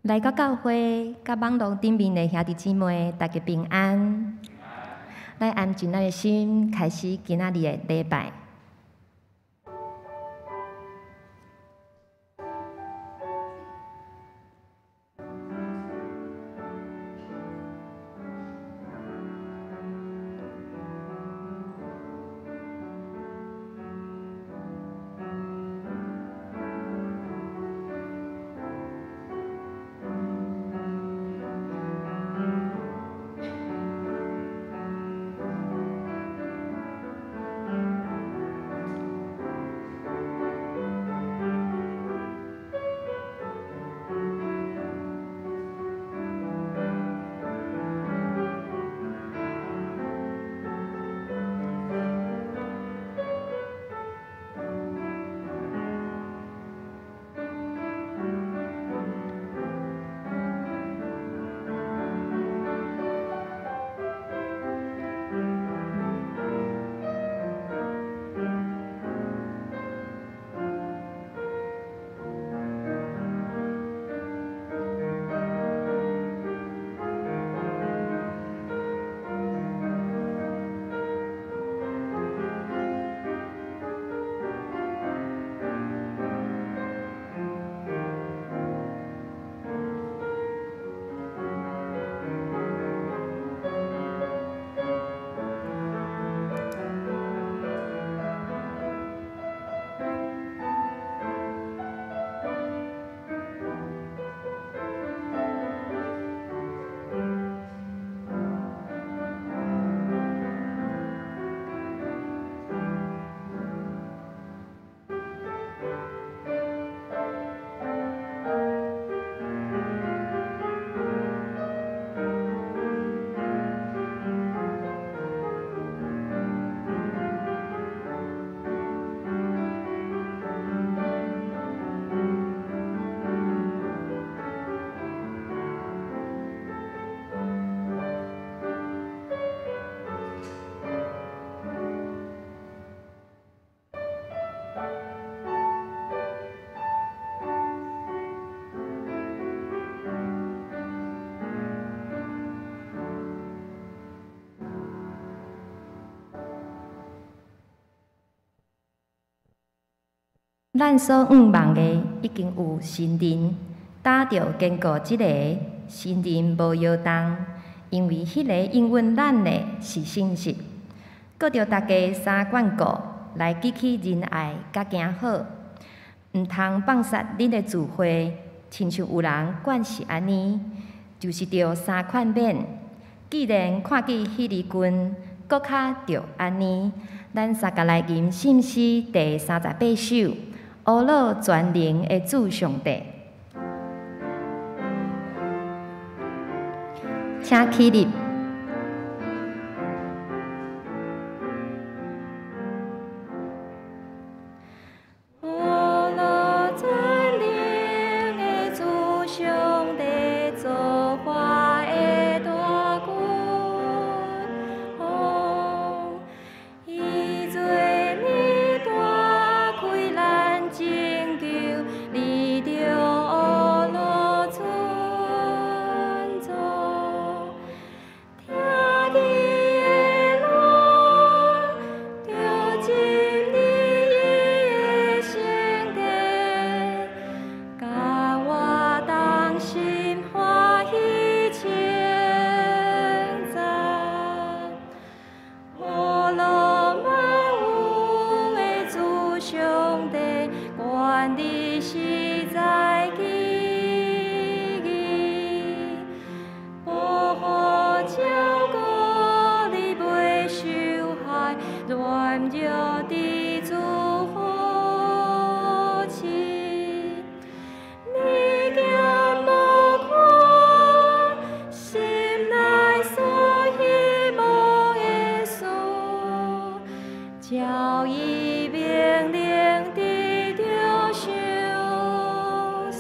來到教會，佮網路頂面的兄弟姊妹，大家平安。來安靜咱的心，開始今仔日的禮拜。咱所向望的已經有神仁，打著堅固這个神仁無搖動，因為彼个應允咱的是信實。閣著大家三貫顧來記起仁愛佮行好，毋通放殺恁的聚會，親像有人慣是按呢，就是著三勸勉。既然看見彼日近，閣較著按呢。咱三共來吟信詩第38首。阿樂全能的主上帝，請起立。叫伊命令得著賞賜。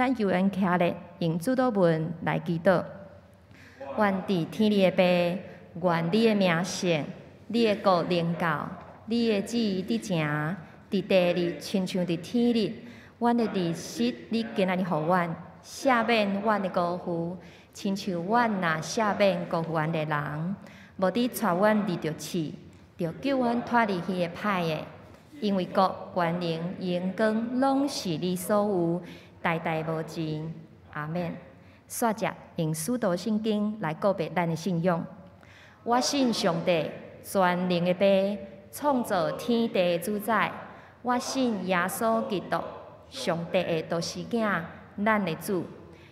咱求恩徛咧，用主禱文來祈禱。阮佇天裡的父，願你的名聖，你的國臨到，你的旨意佇成，佇地裡親像佇天裡。阮的日食你今仔日予阮，赦免阮的辜負，親像阮若赦免辜負阮的人。無得帶阮入著試，著救阮脫離彼个歹的。因為國、權能、榮光，攏是你所有，代代無盡。阿們。煞接用使徒信經來告白咱的信仰。我信上帝，全能的父，創造天地的主宰。我信耶穌基督，上帝的獨生囝，咱的主。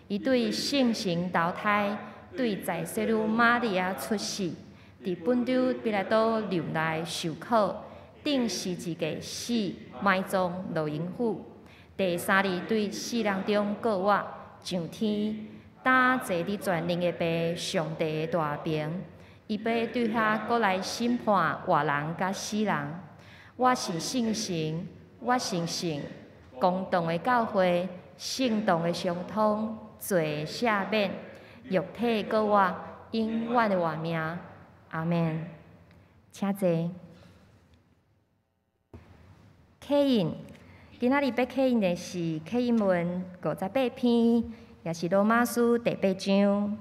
伊對聖神投胎，對在洗女瑪利亞出世，佇本丟彼拉多流內受苦，釘十字架死，埋葬落陰府。第三日對死人中復活，上天，擔坐佇全能的父上帝的大爿。伊欲對遐閣來審判活人佮死人。我信聖神，我相信公同的教會，聖徒的相通，罪赦免，肉體復活，永遠的活命。阿們。請坐。啟印，今仔日欲啟印的是啟印文58篇，也是羅馬書第八章。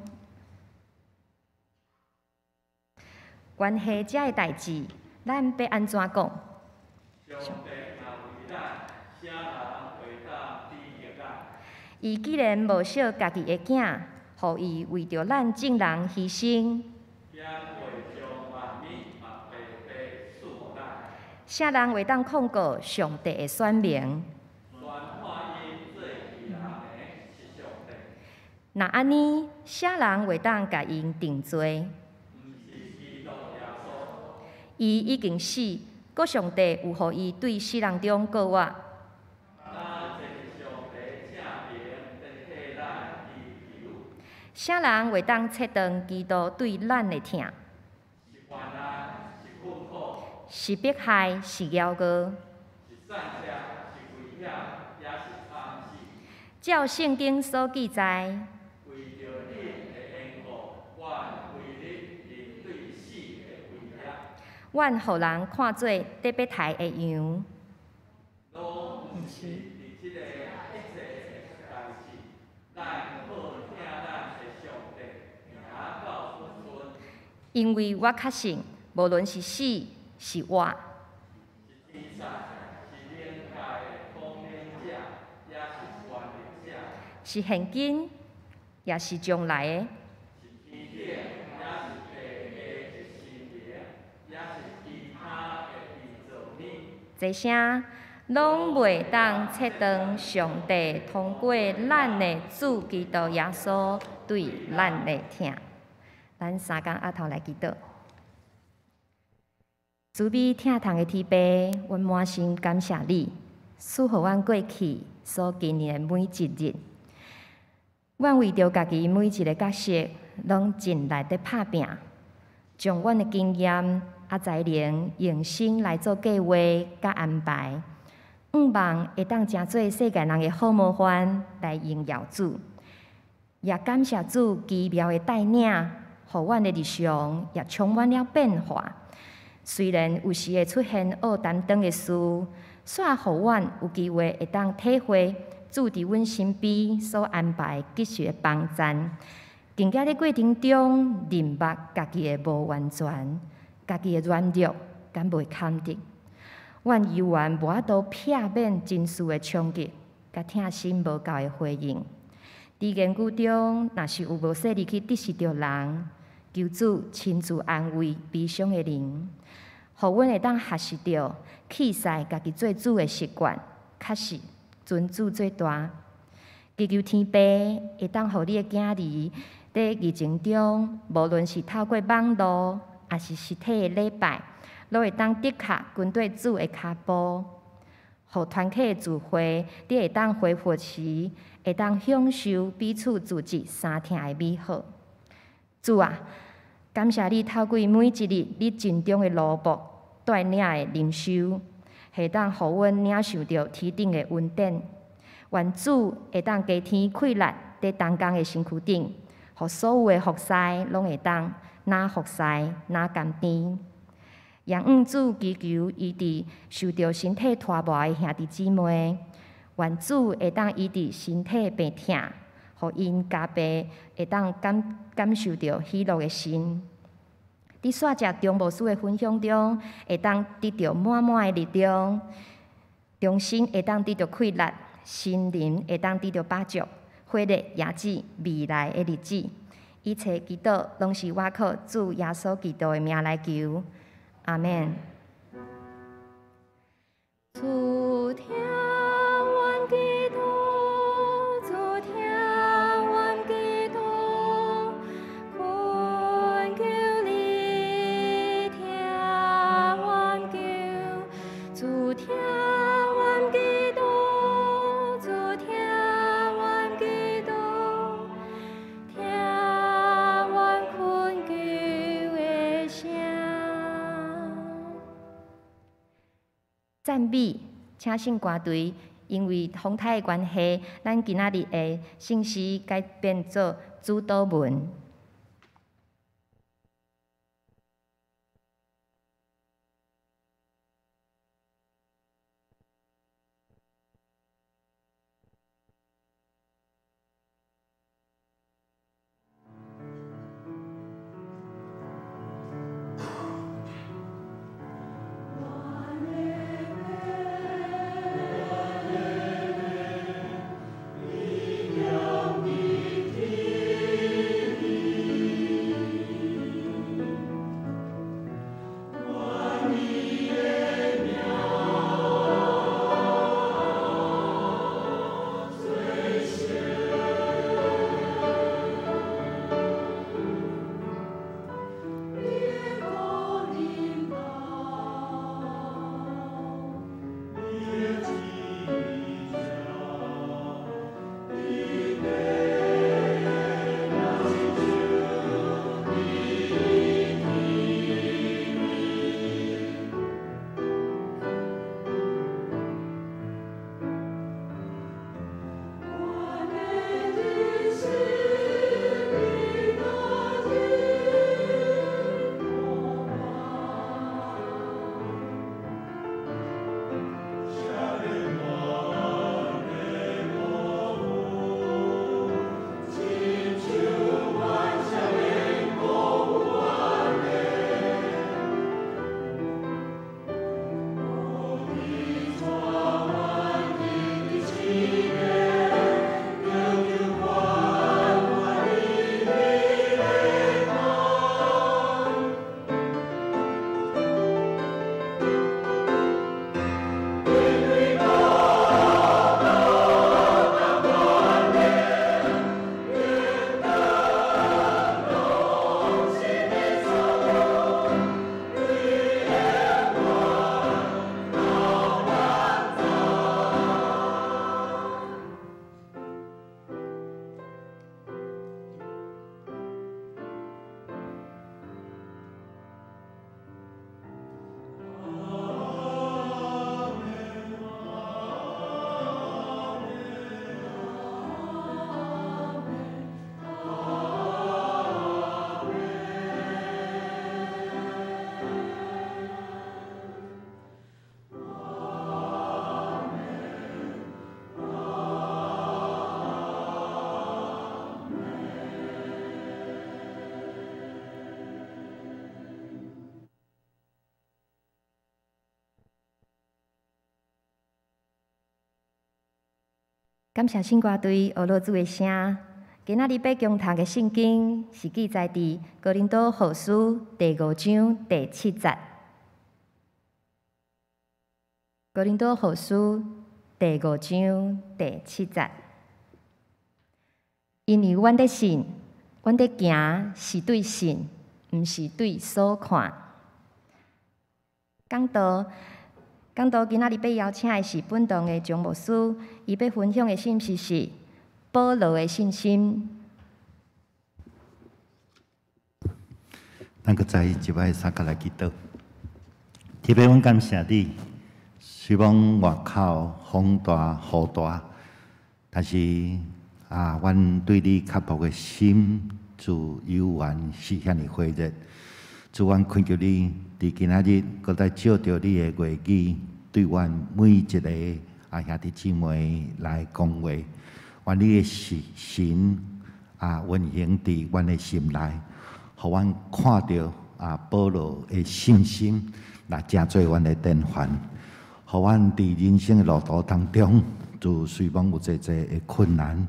關係這个代誌，咱欲按怎講？伊既然無惜家己的囝，予伊為著咱眾人犧牲，啥人會當控告上帝的選民？若按呢，啥人會當共𪜶定罪？伊已經死，閣上帝有予伊對死人中復活。啥人會當切斷基督對咱的疼？是迫害，是枵餓。照聖經所記載。阮予人看做得欲刣的羊。因為我確信，無論是死是活，是現今，也是將來的。這聲攏袂當切斷上帝通過咱的主基督耶穌對咱的疼。咱三工阿頭來祈禱。慈悲疼痛的天父，阮滿心感謝你，賜予阮過去所經歷的每一日。阮為著家己每一个角色，攏盡力佇拍拚，將阮的經驗啊才能用心來做計劃佮安排，向望會當成做世界人的好模範來榮耀主。也感謝主奇妙的帶領，予阮的日常也充滿了變化。雖然有時會出現烏擔當的事，煞予阮有機會會當體會主佇阮身邊所安排及時的幫贊，更加佇過程中認捌家己的無完全，家己的軟弱，敢袂堪得。阮猶原無法度避免情緒的衝擊，佮疼心無夠的回應。佇言語中，若是有無細膩去得失著人，求主親自安慰悲傷的靈，予阮會當學習著棄使家己做主的習慣，確實尊主做大。祈求天父會當予你的囝兒佇疫情中，無論是透過網路，抑是實體的禮拜，攏會當的確跟綴主的跤步，予團體的聚會，佇會當恢復時，會當享受彼此組織相疼的美好。主啊，感謝你透過每一日你盡忠的奴僕帶領的靈修，會當予阮領受著天頂的恩典。願主會當加添氣力，佇同工的身軀頂，予所有的服侍攏會當若服侍若甘甜。也向主祈求醫治受著身體拖磨的兄弟姊妹，願主會當醫治身體病痛，予𪜶加倍會當感受著喜樂的心。佇煞食張牧師的分享中，會當得著滿滿的力量，重新會當得著氣力，心靈會當得著飽足，火熱迎接未來的日子。一切祈禱攏是倚靠主耶穌基督的名來求，阿們。主聽阮祈禱，主聽阮祈禱，懇求你聽阮求，主聽阮祈禱，主聽阮祈禱，聽阮懇求的聲。讚美，請聖歌隊，因為風颱的關係，咱今仔日的聖詩改變做主禱文。感謝聖歌隊學樂主的聲。今仔日欲共讀的聖經是記載佇哥林多後書第五章第七節。哥林多後書第五章第七節。因為阮咧信，阮咧行是對信，毋是對所看。講道，講道今仔日欲邀請的是本堂的張牧師，伊欲分享的信息是保羅的信心。咱閣再一擺相共來祈禱。特別阮感謝你，雖罔外口風大雨大，但是啊，阮對你渴慕的心，主猶原是遐爾火熱。主，阮懇求你，佇今仔日，閣再借著你的話語，對阮每一个啊兄弟姊妹來講話。願你的神啊運行佇阮的心內，予阮看著啊保羅的信心，來成做阮的典範。予阮佇人生的路途當中，就雖罔有濟濟的困難，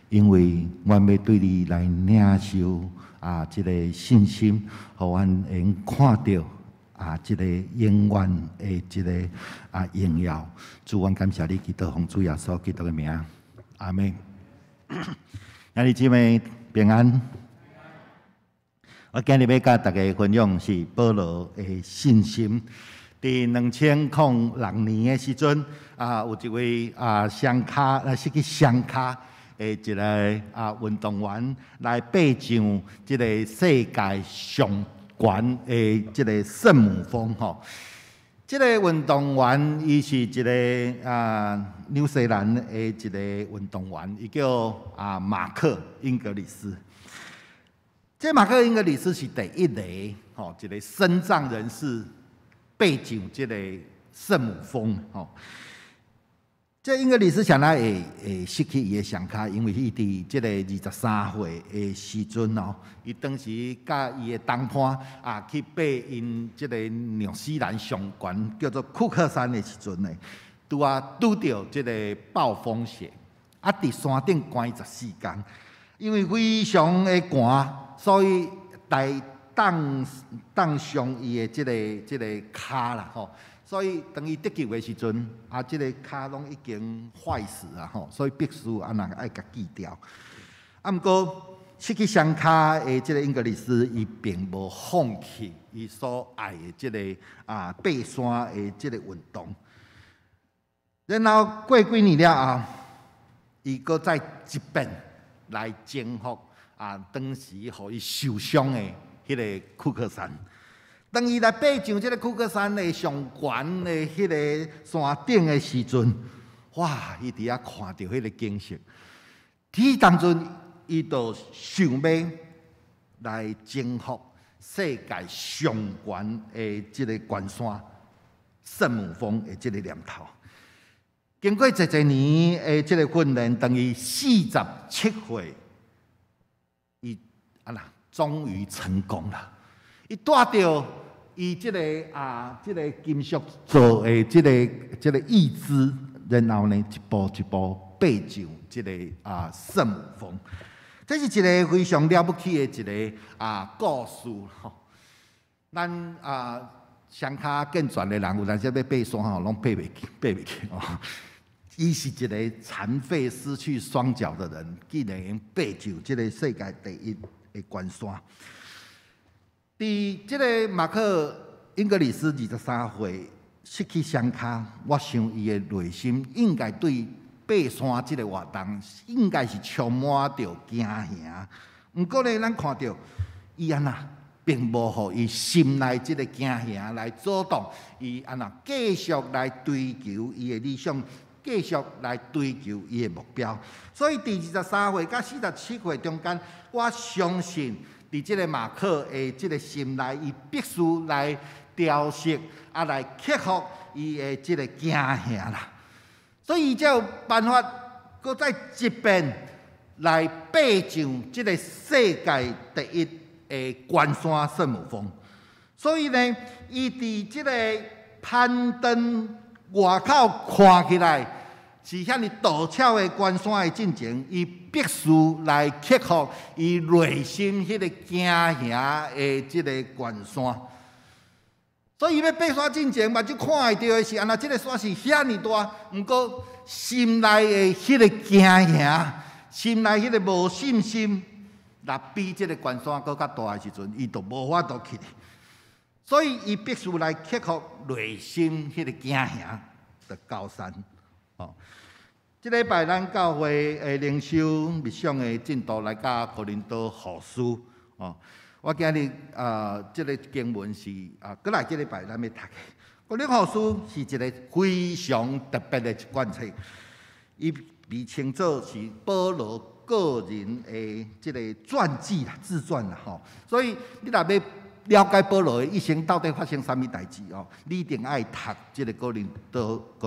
因為阮欲對你來領受啊這个信心，予阮會用看著啊這个永遠的這个啊榮耀。主，阮感謝你，祈禱奉主耶穌基督的名，阿們。兄弟姊妹平安。我今日欲佮大家分享是保羅的信心。佇2006年的時陣，啊，有一位啊雙跤啊失去雙跤的一个啊運動員來爬上這个世界上懸的這个聖母峰吼。這个運動員伊是一个啊紐西蘭的一个運動員，伊叫啊馬克英格里斯。這馬克英格里斯是第一個吼，一个身障人士爬上這个聖母峰吼。這英格里斯啥物會失去伊的雙跤？因為伊佇這个23歲的時陣哦，伊當時佮伊的同伴啊去爬𪜶這个紐西蘭上懸叫做庫克山的時陣呢，拄仔拄著這个暴風雪，啊，佇山頂關14工，因為非常的寒，所以來凍凍傷伊的這个跤啦吼。所以當伊得救的時陣，啊，這个跤攏已經壞死啊吼，所以必須按呢愛共鋸掉。啊，毋過失去雙跤的這个英格里斯，伊並無放棄伊所愛的這个啊爬山的這个運動。然後過幾年了後，伊閣再一遍來征服啊當時予伊受傷的彼个庫克山。當伊來爬上這个庫克山的上懸的彼个山頂的時陣，哇！伊佇遐看著彼个景色，彼當陣伊就想欲來征服世界上懸的這个懸山聖母峰的這个念頭。經過濟濟年的這个訓練，當伊47歲，伊啊啦，終於成功了。伊帶著伊這个啊，這个金屬做的這个義肢，然後呢，一步一步爬上這个啊聖母峰。這是一个非常了不起的一个啊故事吼。咱啊雙跤健全的人，有當時欲爬山吼，攏爬袂去，爬袂去哦。伊是一个殘廢失去雙腳的人，竟然會爬上這个世界第一的懸山。佇這个馬克英格里斯23歲失去雙跤，我想伊的內心應該對爬山這个活動應該是充滿著驚嚇。毋過呢，咱看著伊按呢，並無予伊心內這个驚嚇來阻擋伊按呢繼續來追求伊的理想，繼續來追求伊的目標。所以，佇23歲佮47歲中間，我相信，佇這个馬克的這个心內，伊必須來調適，啊，來克服伊的這个驚嚇啦。所以，伊才有辦法，閣再一遍來爬上這个世界第一的懸山聖母峰。所以呢，伊佇這个攀登外口看起來是遐爾陡峭的懸山的進前，伊必須來克服伊內心彼个驚嚇的這个懸山。所以伊欲爬山進前，目睭看會著的是按呢，這个山是遐爾大，毋過心內的彼个驚嚇，心內彼个無信心，若比這个懸山閣較大的時陣，伊就無法度去。所以伊必須來克服內心彼个驚嚇的高山。哦，這禮拜咱教會的靈修默想的進度來到哥林多後書。哦，我今日啊，這个經文是啊，閣來這禮拜咱欲讀的。哥林多後書是一个非常特別的一卷冊，伊被稱做是保羅個人的這个傳記啦、自傳啦吼。所以你若欲了解保羅的一生到底發生啥物代誌哦，你一定愛讀這个哥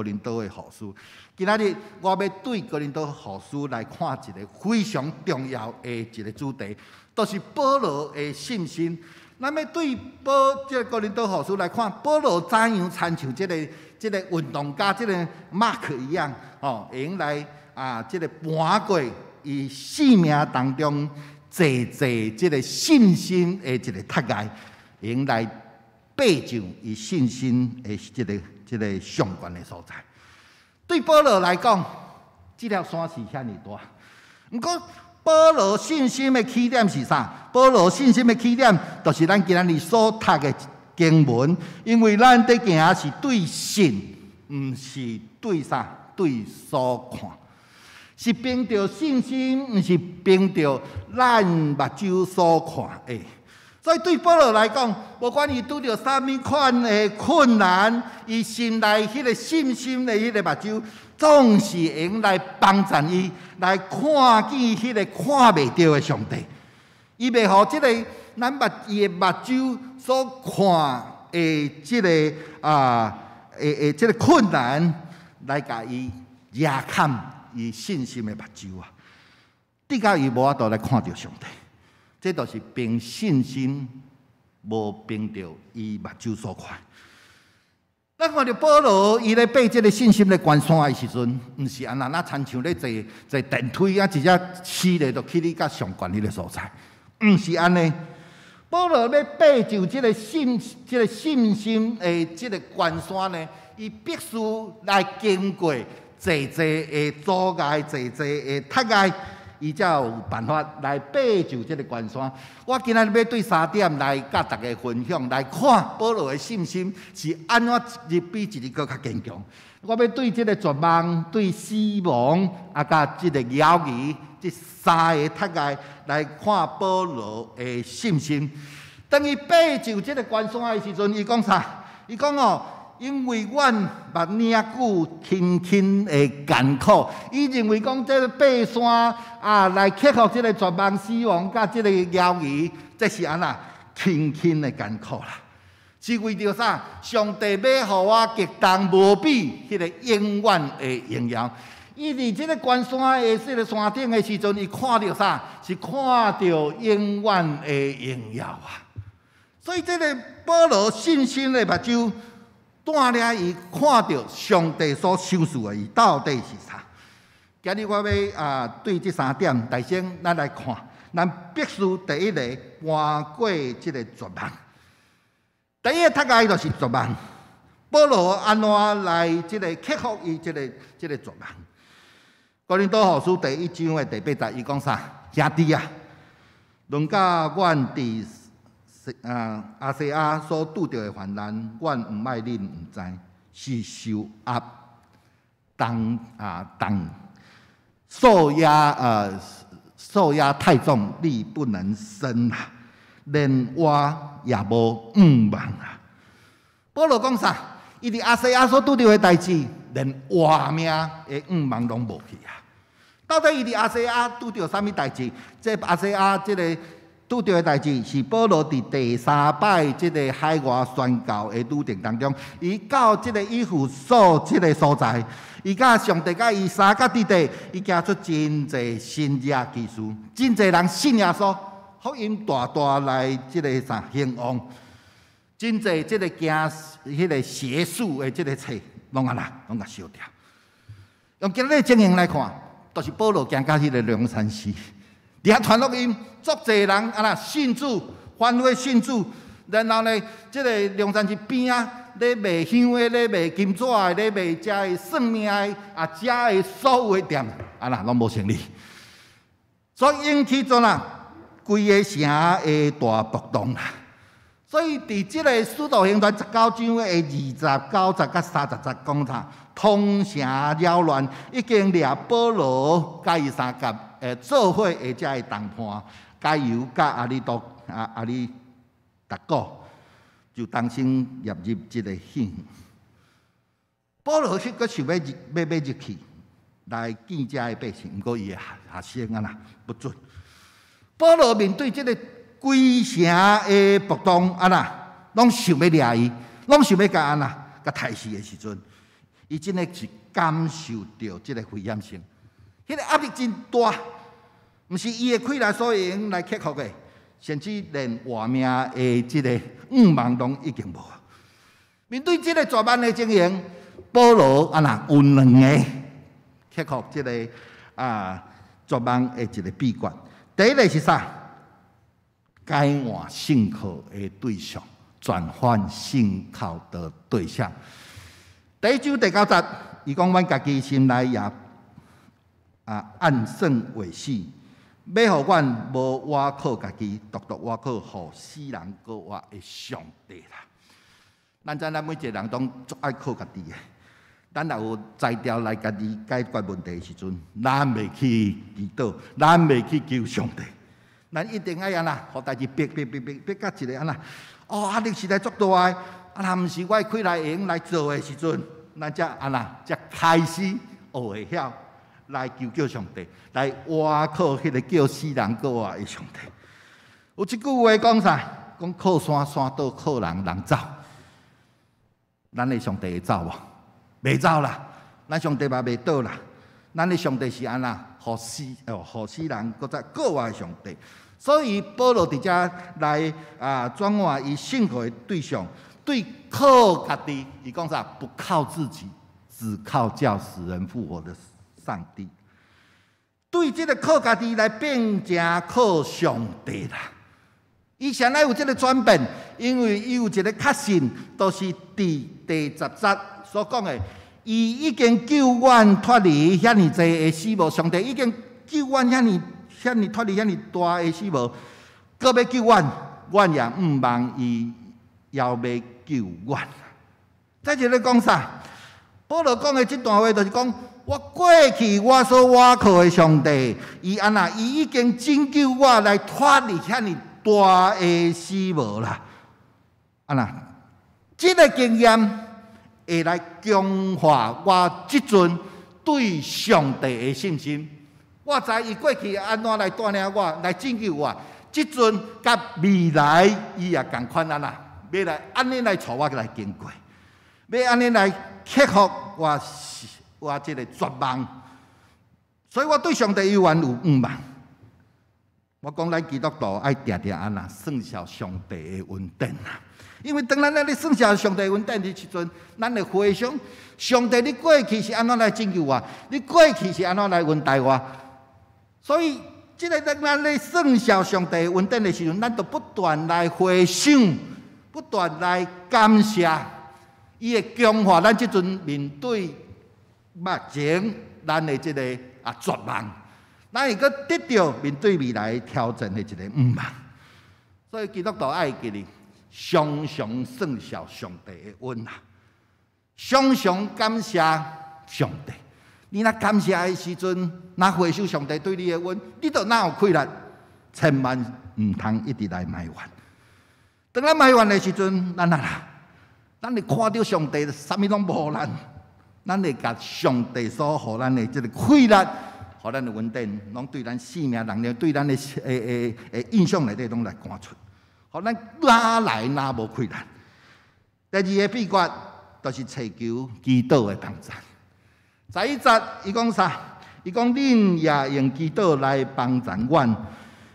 林多的後書。今仔日我欲對哥林多後書來看一个非常重要的一个主題，就是保羅的信心。咱欲對這个哥林多後書來看，保羅怎樣親像這个運動家，這个馬克一樣，吼，會用來啊，這个攀過伊生命當中濟濟這个信心的一个窒礙，會用來爬上伊信心的這个上懸的所在。對保羅來講，這粒山是遐爾大。毋過保羅信心的起點是啥？保羅信心的起點，就是咱今仔日所讀的經文。因為咱佇行是對信，毋是對啥？對所看。是憑著信心，毋是憑著咱目睭所看的。所以對保羅來講，無管伊拄著啥物款的困難，伊心內彼个信心的彼个目睭，總是會用來幫助伊來看見彼个看袂著的上帝。伊袂予這个咱伊的目睭所看的這个啊，的這个困難，來共伊壓崁伊信心的目睭啊！直到伊無法度來看著上帝，這就是憑信心，無憑著伊目睭所看。咱看著保羅伊咧爬這个信心的懸山的時陣，毋是按那親像咧坐坐電梯啊，直接起咧就去你較上懸彼个所在，毋是按呢。保羅欲爬上這个信心的這个懸山呢，伊必須來經過濟濟的阻礙，濟濟的窒礙，伊才有辦法來爬上這个懸山。我今仔日欲對三點來佮大家分享，來看保羅的信心是按怎一日比一日閣較堅強。我欲對這个絕望、對死亡，啊，佮這个猶疑，這三个窒礙來看保羅的信心。當伊爬上這个懸山的時陣，伊講啥？伊講哦，因為阮捌領久輕輕的艱苦，伊認為講這个爬山啊，來克服這个絕望、死亡佮這个猶疑，這是按怎輕輕的艱苦啦？是為著啥？上帝欲予我極重無比彼个永遠的榮耀。伊佇這个懸山的這个山頂的時陣，伊看著啥？是看著永遠的榮耀啊！所以這个保羅信心的目睭，帶領伊看著上帝所賞賜的伊到底是啥？今日我欲啊對這三點，首先咱來看，咱必須第一个攀過這个絕望。第一个窒礙就是絕望。保羅按怎來這个克服伊這个絕望？哥林多後書第一章的第八節，伊講啥？兄弟啊，論到阮佇亞細亞所拄著的患難，阮毋愛恁毋知，是受壓重啊重，受壓太重，力不能伸啊，連活也無向望啊。保羅講啥？伊佇亞細亞所拄著的代誌，連活命的向望攏無去啊！到底伊佇亞細亞拄著啥物代誌？這亞細亞這个拄著的代誌是保羅佇第三擺這个海外宣教的旅程當中，伊到這个以弗所這个所在，伊佮上帝佮伊相佮佇佇，伊行出真濟神蹟奇事，真濟人信耶穌，福音大大來這个啥興旺，真濟這个驚彼个邪術的這个冊，攏按怎，攏共燒掉。用今日情形來看，就是保羅行到彼个龍山寺。佇遐傳福音，足濟人按怎信主，反悔信主，然後呢，這个龍山寺邊仔咧賣香的、咧賣金紙的、咧賣遮个算命的，啊，遮个所有的店，按怎攏無生意。所以引起怎啊，規个城的大暴動啦。所以佇這个使徒行傳十九章的29節佮30節講啥？通城擾亂，已經掠保羅佮伊相佮做伙的遮个同伴，該猶佮亞里達古，就同心入入這个戲。保羅閣想欲入，欲入去，來見遮的百姓，毋過伊的學生啊啦不准。保羅面對這个規城的暴動啊啦，攏想欲掠伊，攏想欲共按怎，共刣死的時陣，伊真的是感受著這个危險性，彼个壓力真大，毋是伊的氣力所會用來克服的，甚至連活命的這个願望攏已經無。面對這个絕望的情形，保羅啊啦有兩个克服這个絕望的一个秘訣。第一个是啥？改換信靠的對象，轉換信靠的對象。第一章第九節，伊講阮家己心內也暗算為死，欲予阮無倚靠家己，獨獨倚靠予死人閣活的上帝啦。咱知咱每一个人攏足愛靠家己的。咱若有才調來家己解決問題的時陣，咱袂去祈禱，咱袂去求上帝，咱一定愛按怎，予代誌逼逼逼逼逼到一个按怎，哦，壓力實在足大的，啊，若毋是我的氣力會用來做的時陣，咱才按怎，才開始學會曉來求叫上帝，來倚靠彼个叫死人閣活的上帝。有一句話講啥？講靠山山倒，靠人人走。咱的上帝會走無？袂走啦，咱上帝嘛袂倒啦。咱的上帝是按怎？予死人閣再閣活的上帝。所以保羅佇遮來轉換伊信靠的對象，對靠家己，伊講啥？不靠自己，只靠叫死人復活的上帝。對這个靠家己來變成靠上帝啦。伊啥會有這个轉變？因為伊有一个確信，就是佇第十節所講的，伊已經救阮脫離遐爾濟的死無，上帝已經救阮遐爾遐爾脫離遐爾大的死無，閣欲救阮，阮也向望伊猶欲救阮。這一咧講啥？保羅講的這段話就是講，我過去我所倚靠的上帝，伊按怎？伊已經拯救我來脫離遐爾大的死無啦。按怎？這个經驗會來強化我這陣對上帝的信心。我知伊過去按怎來帶領我，來拯救我。這陣佮未來，伊也仝款按怎，欲來按呢來帶我來經過，欲按呢來克服我這个絕望。所以我對上帝猶原有向望。我講咱基督徒愛定定按怎算數上帝的恩典啊！因為當咱咧算數上帝恩典的時陣，咱會回想上帝，你過去是按怎來拯救我？你過去是按怎來恩待我？所以，這个當咱咧算數上帝恩典的時陣，咱就不斷來回想，不斷來感謝，伊會強化咱這陣面對目前咱的這个絕望，咱會閣得著面對未來挑戰的一个向望。所以基督徒愛記得常常算數上帝的恩啊，常常感謝上帝。你若感謝的時陣，若回想上帝對你的恩，你就哪有氣力？千萬毋通一直來埋怨。當咱埋怨的時陣，咱啊，咱會看著上帝啥物攏無予咱，咱會共上帝所予咱的這个氣力，予咱的恩典，攏對咱生命能力，對咱的印象內底攏來趕出，予咱哪來哪無氣力。第二个秘訣就是尋求祈禱的幫贊。11節，伊講啥？伊講恁也用祈禱來幫贊阮，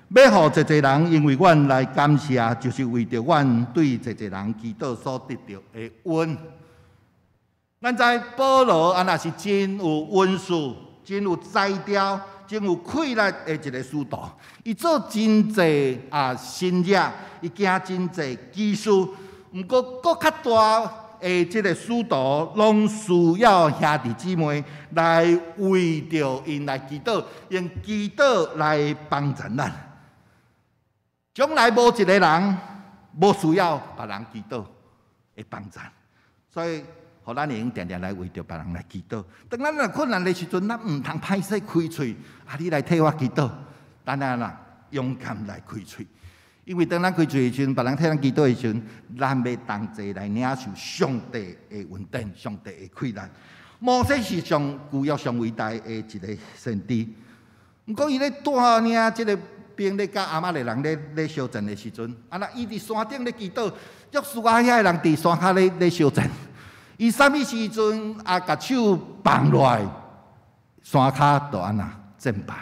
欲予濟濟人因為阮來感謝，就是為著阮對濟濟人祈禱所得著的恩。咱知保羅按怎是真有恩賜、真有才調、真有氣力的一个使徒。伊做真濟神跡，伊行真濟奇事，毋過閣較大的這个使徒，攏需要兄弟姊妹來為著𪜶來祈禱，用祈禱來幫助咱。將來無一个人無需要別人祈禱的幫助，所以，予咱會用定定來為著別人來祈禱。當咱若困難的時陣，咱毋通歹勢開喙，啊！你來替我祈禱，咱按怎勇敢來開喙。因為當咱開喙的時陣，別人替咱祈禱的時陣，咱欲同齊來領受上帝的恩典、上帝的氣力，摩西是上舊約上偉大的一個先知，毋過伊咧帶領這個兵咧，佮亞瑪力人咧相戰的時陣，啊若伊佇山頂咧祈禱，約書亞遐个人佇山跤咧相戰。伊啥物時陣啊，共手放落來，山跤就按怎戰敗，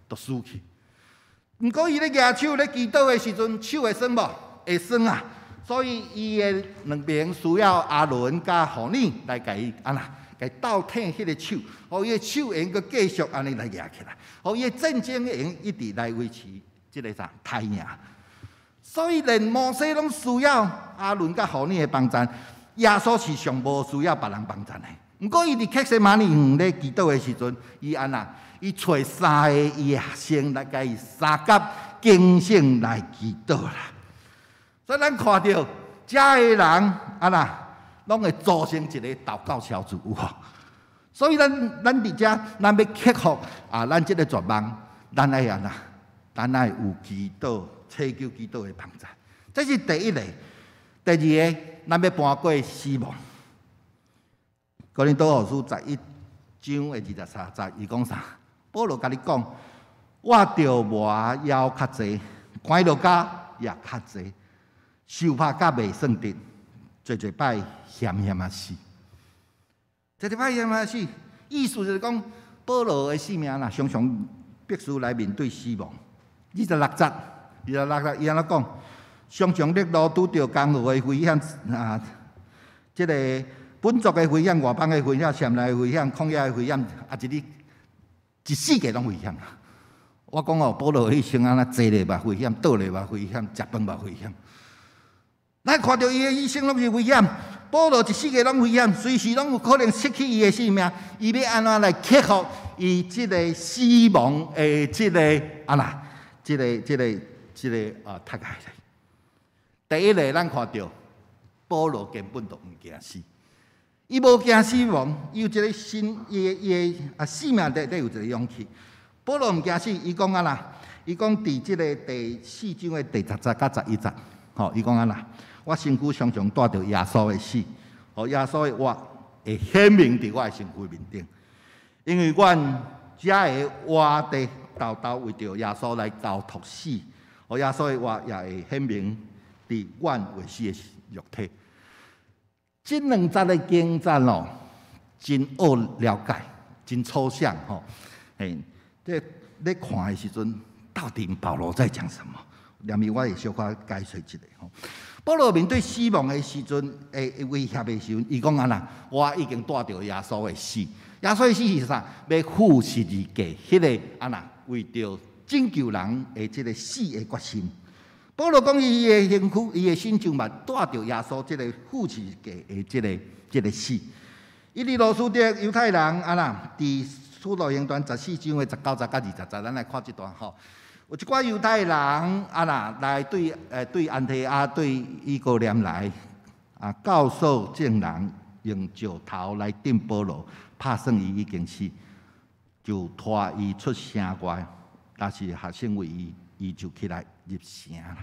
就輸去。毋過伊咧舉手咧祈禱的時陣，手會酸無？會酸啊！所以伊的兩邊需要亞倫佮戶珥來共伊按怎，共伊鬥挺彼個手，予伊的手會閣繼續按呢來舉起來，予伊的戰爭會用一直來維持這个啥刣贏。所以連摩西攏需要亞倫佮戶珥的幫贊，耶穌是上無需要別人幫贊的。毋過伊佇客西馬尼園咧祈禱的時陣，伊按怎？伊揣三个伊的學生來共伊相佮警醒來祈禱啦。所以咱看著遮的人按怎，攏會組成一个禱告小組有無？所以咱佇遮，咱欲克服啊，咱這个絕望，咱愛按怎？咱愛有祈禱、祈求祈禱的幫助。這是第一个。第二个，咱欲搬過死亡。哥林多後書11章的23節，伊講啥？保羅共你講，我著磨枵較濟，寒熱甲也較濟，受拍甲袂算得，濟濟擺險險仔死。濟濟擺險險仔死，意思就是講，保羅的性命啦，常常必須來面對死亡。26節，26節，伊按怎講？常常碌路拄著江河的危險啊，這个本族的危險、外邦的危險、城內的危險、曠野的危險，啊，一日一四季攏危險啊！我講哦，保羅的一生按怎坐咧嘛危險，倒咧嘛危險，食飯嘛危險。咱看著伊的一生攏是危險，保羅一四季攏危險，隨時攏有可能失去伊的性命。伊欲按怎來克服伊這个死亡的這个按怎？這个啊，踢開來。第一个，咱看著保羅根本就毋驚死，伊無驚死亡，伊有一个心，伊的啊生命內底有一个勇氣。保羅毋驚死，伊講按怎？伊講佇這个第四章的第10節佮11節，吼，伊講按怎？我身軀常常帶著耶穌的死，予耶穌的活會顯明佇我的身軀面頂，因為阮才會活佇沓沓為著耶穌來交託死，予耶穌的活也會顯明佇阮會死的肉體。這兩節的經節哦，真奧了解，真抽象吼。嘿，這咧看的時陣，到底保羅在講什麼？連咪我會小可解釋一下吼。保羅面對死亡的時陣，會威脅的時陣，伊講按怎？我已經帶著耶穌的死。耶穌的死是啥？欲付十字架，彼个按怎？為著拯救人的這个死的決心。保羅講，伊的身軀、伊的身上嘛帶著耶穌這个付十字架的這个死。伊佇路斯德猶太人按怎？佇使徒行傳14章的19節佮20節，咱來看這段吼。有一寡猶太人按怎來對安提阿、對以哥念來啊，教唆眾人用石頭來擲保羅，拍算伊已經死，就拖伊出城外。但是學生為伊，伊就起來入城啦。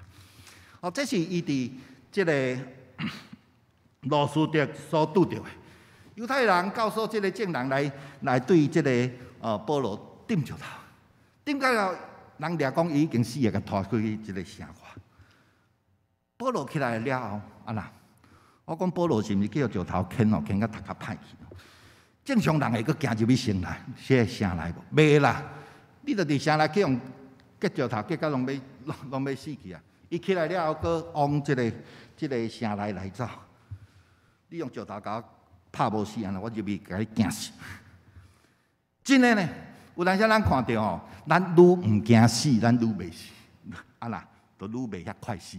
哦，這是伊佇這个路斯德所拄著的。猶太人教唆這个眾人來對這个保羅擲石頭，擲到了人掠講伊已經死啊，共拖出去這个城外。保羅起來了後，按怎？我講保羅是毋是去予石頭牽哦，牽甲頭殼歹去？正常人會閣行入去城內，這个城內無？袂啦！你著佇城內去予擊石頭，擊甲攏欲死去啊！伊起來了後，閣往這个城內來走。你用石頭共我拍無死，按怎我入去共你驚死。真的呢，有當時咱看著吼，咱愈毋驚死，咱愈袂死，按怎，就愈袂遐快死。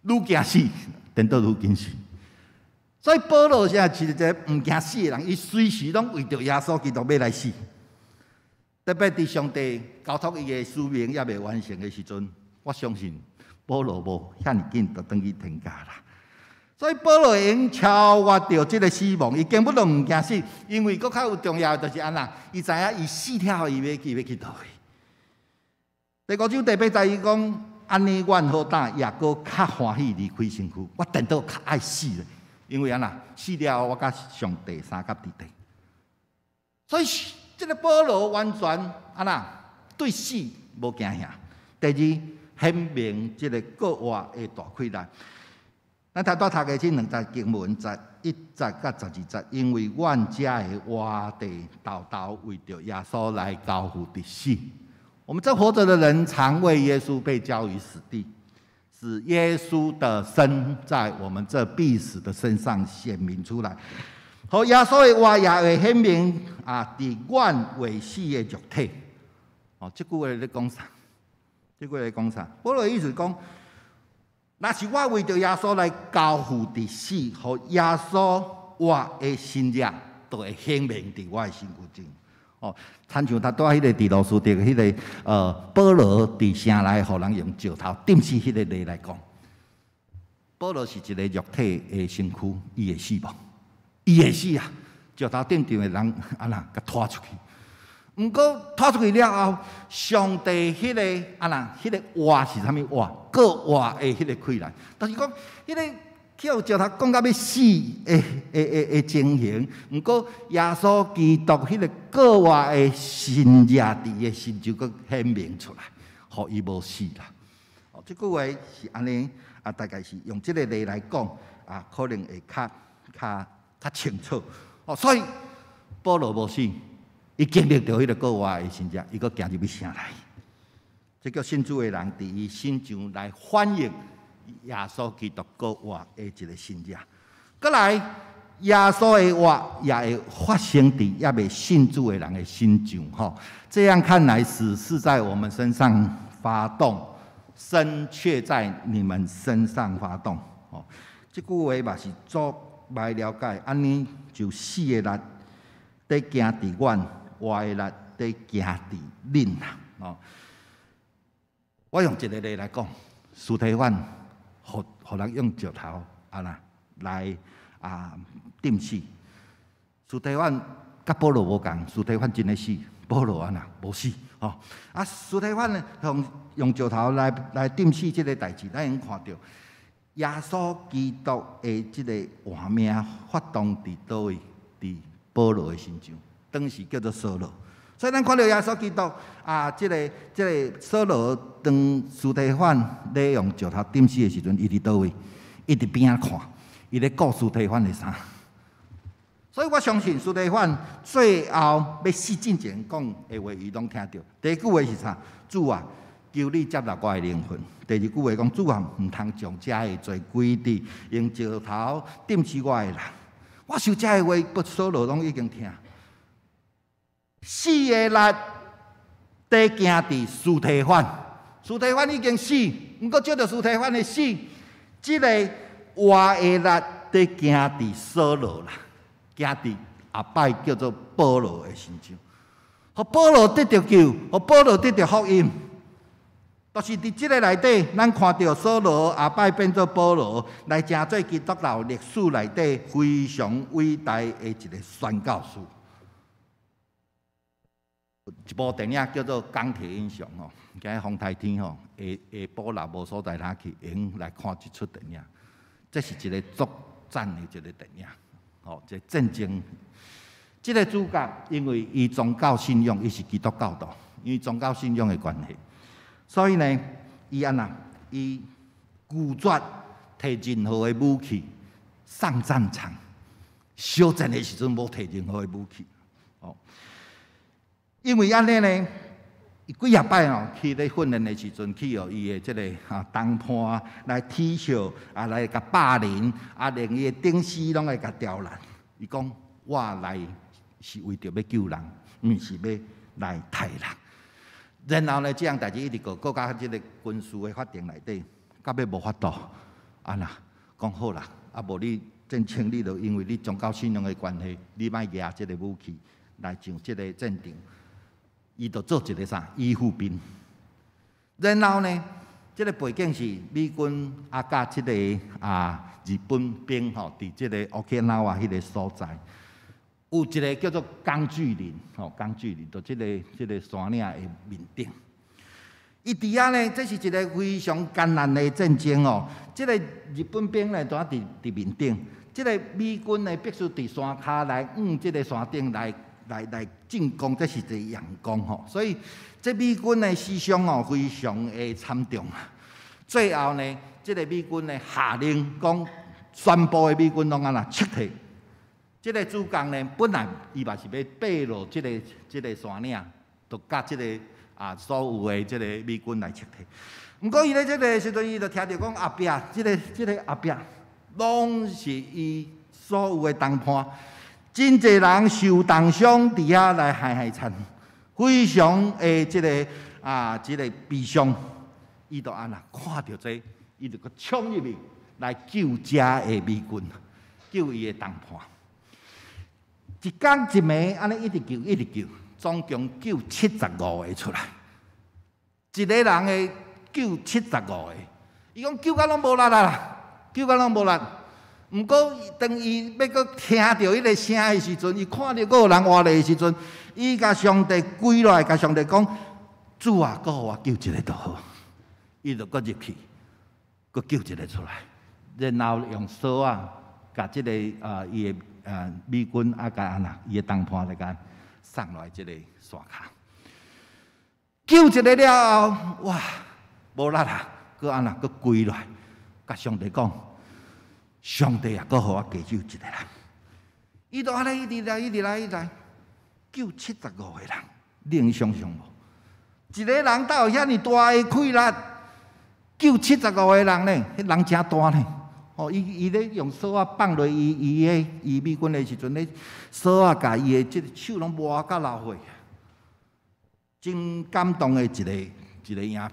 愈驚死，顛倒愈緊死。所以保羅現在是一个毋驚死的人，伊隨時攏為著耶穌基督欲來死。特別佇上帝交託伊的使命猶未完成的時陣，我相信保羅無遐爾緊就轉去天家啦。所以保羅會用超越著這个死亡，伊根本就毋驚死，因為閣較有重要的就是按怎，伊知影伊死了後伊欲去佗位。第五章第八節伊講：按呢，阮好膽也閣較歡喜離開身軀，我顛倒較愛死咧，因為按怎死了後我佮上帝相佮佇佇。所以這个保羅完全按怎對死無驚嚇。第二，顯明這个復活的大氣力。咱頭拄讀的這兩節經文，11節佮12節，因為阮這的活著，沓沓為著耶穌來交付佇死。我們這活著的人，常為耶穌被交於死地，使耶穌的生在我們這必死的身上顯明出來。予耶穌的活也會顯明啊，佇阮會死的肉體。哦，這句話咧講啥？這句話咧講啥？保羅的意思講，若是我為著耶穌來交付佇死，予耶穌活的神跡，就會顯明佇我的身軀中。哦，親像頭拄仔彼个佇路斯特彼个保羅佇城內，予人用石頭釘死彼个例來講，保羅是一个肉體的身軀，伊會死無？伊會死啊！石頭釘著的人按怎共拖出去？毋過拖出去了後，上帝彼个按怎？彼个活是啥物活？復活的彼个氣力，就是講彼个去予石頭摃甲欲死的情形。毋過耶穌基督彼个復活的神跡佇伊的身上閣顯明出來，予伊無死啦。哦，這句話是按呢啊，大概是用這个例來講啊，可能會較清楚。哦，所以保羅無死，伊經歷著彼个復活的神跡，伊閣行入去城內。這叫信主的人佇伊身上來反映耶穌基督復活的一个神跡。閣來，耶穌的活也會發生佇猶未信主的人的身上。吼，這樣看來，死是在我們身上發動，生卻在你們身上發動。吼，這句話嘛是足歹了解，按呢就死的力佇行佇阮，活的力佇行佇恁啦。哦，我用一个例來講，司提反，予人用石頭啊啦來啊釘死。司提反佮保羅無仝，司提反真的死，保羅按怎無死。吼，啊，司提反呢，用石頭來釘死這个代誌，咱會看著耶穌基督的這个活命發動佇佗位？佇保羅的身上，當時叫做掃羅。所以咱看著耶穌基督啊，這个掃羅當司提反咧用石頭釘死的時陣，伊佇佗位？伊佇邊仔看，伊咧顧司提反的衫。所以我相信司提反最後欲死進前講的話，伊攏聽著。第一句話是啥？主啊，求你接納我的靈魂。第二句話講，主啊，毋通將這个罪歸佇用石頭釘死我的人。我想這个話，掃羅攏已經聽。死的力佇行佇司提反，司提反已經死，毋過藉著司提反的死，這个活的力佇行佇掃羅啦，行佇後擺叫做保羅的身上，予保羅得著救，予保羅得著福音。就是佇這个內底，咱看著掃羅後擺變做保羅，來成做基督教歷史內底非常偉大的一个宣教士。一部電影叫做《鋼鐵英雄》吼，今日風台天吼，下下晡若無所在通去，會用來看這齣電影。這是一个作戰的一个電影，吼，一个戰爭。這个主角因為伊宗教信仰，伊是基督教徒，因為宗教信仰的關係，所以呢，伊按怎？伊拒絕提任何的武器上戰場，相戰的時陣無提任何的武器，哦。因為按呢呢，伊幾若擺哦，去咧訓練的時陣，去予伊的這个同伴來恥笑，啊來共霸凌，啊連伊的頂司攏會共刁難。伊講：我來是為著欲救人，毋是欲來刣人。然後呢，這項代誌一直告告到這个軍事的法庭內底，到尾無法度，按怎講好啦，啊無你戰爭，你就因為你宗教信仰的關係，你莫舉這个武器來上這个戰場。伊就做一个啥醫護兵，然後呢，這个背景是美軍啊，佮這个啊日本兵吼，佇這个 Okinawa 彼个所在，有一个叫做鋼鋸嶺吼，鋼鋸嶺，就這个山嶺的面頂。伊佇遐呢，這是一个非常艱難的戰爭哦。這个日本兵呢，就佇面頂，這个美軍呢必須佇山跤來往這个山頂來。來進攻，這是一個佯攻吼。所以這美軍的死傷哦，非常的慘重。最後呢，這個美軍呢下令講，全部的美軍攏按怎撤退。這個主角呢，本來伊嘛是欲爬落這個山嶺，就佮這個所有的這個美軍來撤退。毋過伊咧這個時陣，伊就聽著講後壁，這個後壁攏是伊所有的同伴，真濟人受重傷佇遐來害害慘，非常的這個悲傷。伊就按怎看著這個，伊就閣衝入去來救遮的美軍，救伊的同伴。一工一暝按呢一直救，一直救，總共救七十五个出來。一个人的救七十五个，伊講救甲攏無力啦，救甲攏無力。毋過當伊欲閣聽著彼个聲的時陣，伊看著閣有人活來的時陣，伊共上帝跪落來，共上帝講：主啊，閣予我救一个就好。伊就閣入去，閣救一个出來，然後用索仔共這个伊的美軍共按怎，伊的同伴來共送落來這个山跤。救一个了後，哇，無力啦，閣按怎，閣跪落來，共上帝講：上帝啊，閣予我加救一个人。伊就按呢一直來，一直來，一直來，救七十五個人，你能想像無？一个人倒有遐爾大的氣力，救七十五個人呢？彼人誠大呢。哦，伊咧用索仔放落伊伊的伊美軍的時陣咧，索仔共伊的這个手攏磨甲流血，真感動的一個影片。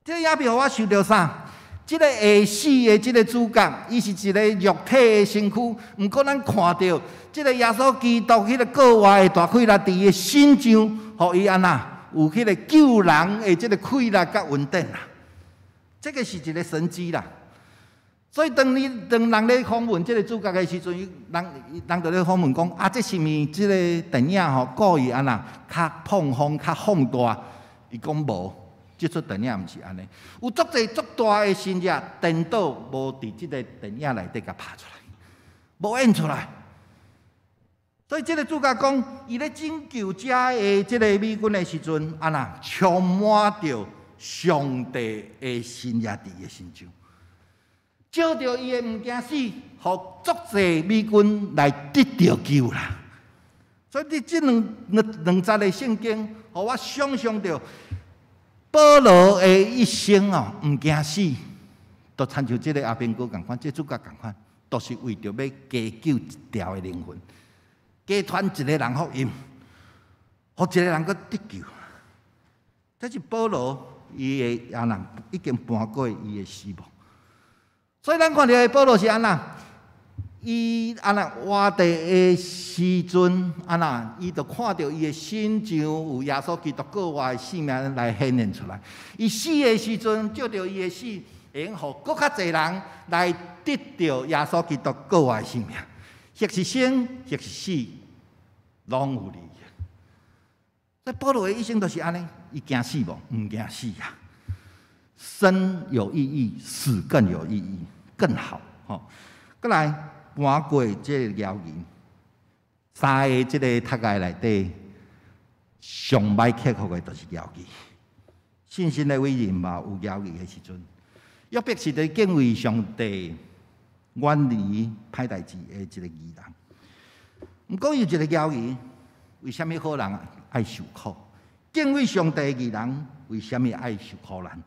這個影片予我想著啥？這個會死的這個主角，伊是一個肉體的身軀，毋過咱看著這個耶穌基督彼个復活的大氣力，佇伊的身上，予伊按怎有彼个救人的這個氣力佮恩典啦。這個是一個神蹟啦。所以當你當人咧訪問這個主角的時陣，人就咧訪問講啊，這是毋是這個電影吼故意按怎較膨風、較放大？伊講無，這齣電影毋是按呢。有足濟足大的神蹟顛倒，無佇這個電影內底共拍出來，無演出來。所以這個主角講，伊咧拯救遮的這個美軍的時陣，按怎充滿著上帝的神蹟佇伊的身上。借著伊的毋驚死，予足濟美軍來得著救啦。所以，佇這兩節的聖經，予我想象著保羅的一生哦，毋驚死，就親像這个阿兵哥仝款，這個主角仝款，都是為著欲加救一條的靈魂，加傳一個人福音，予一個人閣得救。這是保羅伊的按怎已經搬過伊的死亡。所以咱看著保羅是按怎，伊按怎活佇的時陣，按怎伊就看著伊的身上有耶穌基督復活的生命來顯現出來。伊死的時陣，藉著伊的死，會用予閣較濟人來得著耶穌基督復活的生命。或是生，或是死，攏有利。所以保羅的一生都是按呢，伊驚死無？毋驚死啊！生有意義，死更有意義，更好。吼，閣來搬過這個謠言，三个這个讀解內底上歹克服的，就是猶豫。信心的偉人嘛有猶豫的時陣，約伯是佇敬畏上帝、遠離歹代誌的一个義人。毋過伊有一个猶豫，為啥物好人愛受苦？敬畏上帝的義人為啥物愛受苦難？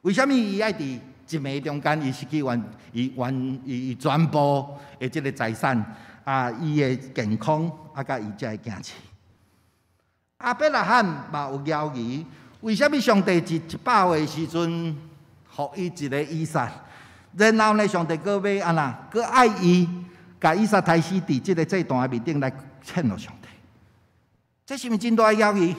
為啥物伊愛佇一暝中間，伊失去完，伊完伊伊全部的這个財產啊，伊的健康啊，佮伊遮的囝兒。亞伯拉罕嘛有猶豫，為啥物上帝一百歲的時陣，予伊一个以撒？然後呢，上帝閣欲按怎？閣愛伊，共以撒刣死佇這个祭壇的面頂來獻予上帝。這是毋是真大的猶豫？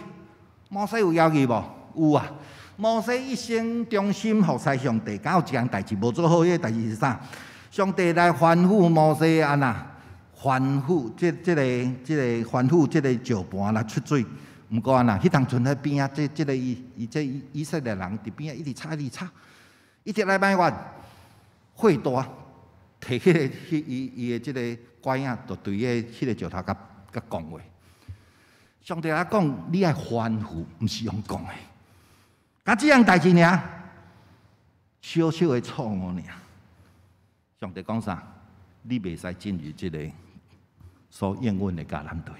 摩西有猶豫無？有啊。摩西一生忠心服侍上帝，敢有一項代誌無做好？彼个代誌是啥？上帝來吩咐摩西按怎？吩咐這個吩咐這個石盤來出水。毋過按怎？彼當陣彼邊仔，這個伊伊這以色列人佇邊仔一直吵一直吵，一直來埋怨，火大，提彼個彼伊伊的這个拐仔，就對彼个石頭共佮講話。上帝來講，你愛吩咐，毋是用講的。佮這樣代誌爾，小小的錯誤爾。上帝講啥？你袂使進入這個所應允的迦南地。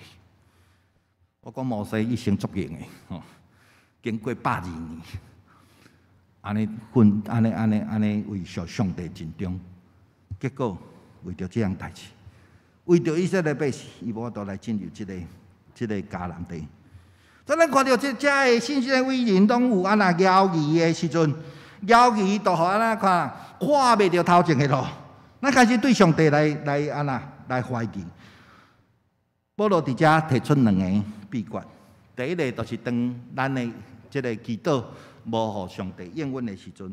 我講摩西一生足勇的，吼，經過120年，按呢奮，按呢按呢按呢為上上帝盡忠，結果為著這樣代誌，為著以色列百姓，伊無法度來進入這個迦南地。所以咱看著這遮的信心的偉人，攏有按那猶豫的時陣，猶豫就予按怎看，看袂著頭前的路。咱開始對上帝來按怎來懷疑。保羅佇遮提出兩个秘訣。第一个就是當咱的這个祈禱無予上帝應允的時陣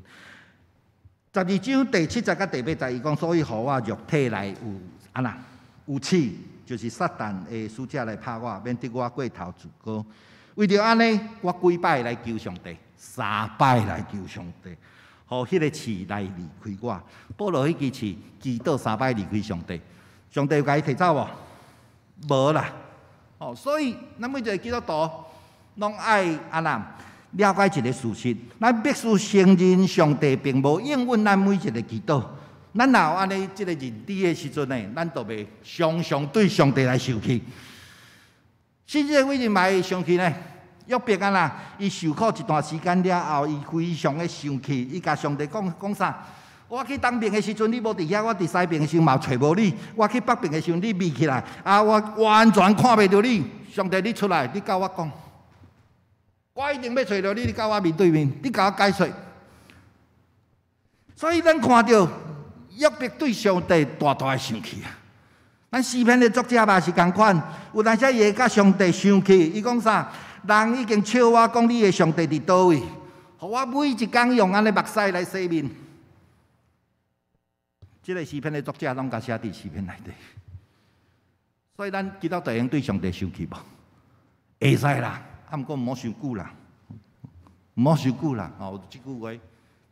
，12章第七節佮第八節，伊講，所以予我肉體內有按怎有刺，就是撒旦的使者來拍我，免得我過頭自高。為著按呢，我幾擺來求上帝，三擺來求上帝，予彼个刺來離開我。保羅彼支刺祈禱三擺離開上帝，上帝有共伊提走無？無啦。哦，所以咱每一个基督徒攏愛按怎了解一个事實，咱必須承認上帝並無應允咱每一个祈禱。咱若有按呢這个認知的時陣呢，咱就袂常常對上帝來生氣。信心的偉人嘛會生氣呢？約伯按怎，伊受苦一段時間了後，伊非常的生氣，伊共上帝講講啥？我去東邊的時陣，你無佇遐；我佇西邊的時陣，嘛揣無你。我去北邊的時陣，你避起來，啊，我完全看袂著你。上帝，你出來，你佮我講，我一定欲揣著你，你佮我面對面，你共我解說。所以咱看著約伯對上帝大大的生氣啊！咱詩篇的作者嘛是仝款，有當時伊會佮上帝生氣，伊講啥？人已經笑我講你的上帝佇佗位，予我每一工用按呢目屎來洗面。這个詩篇的作者攏共寫佇詩篇內底，所以咱基督徒會用對上帝生氣無？會使啦，啊，毋過毋好傷久啦，毋好傷久啦。哦，這句話，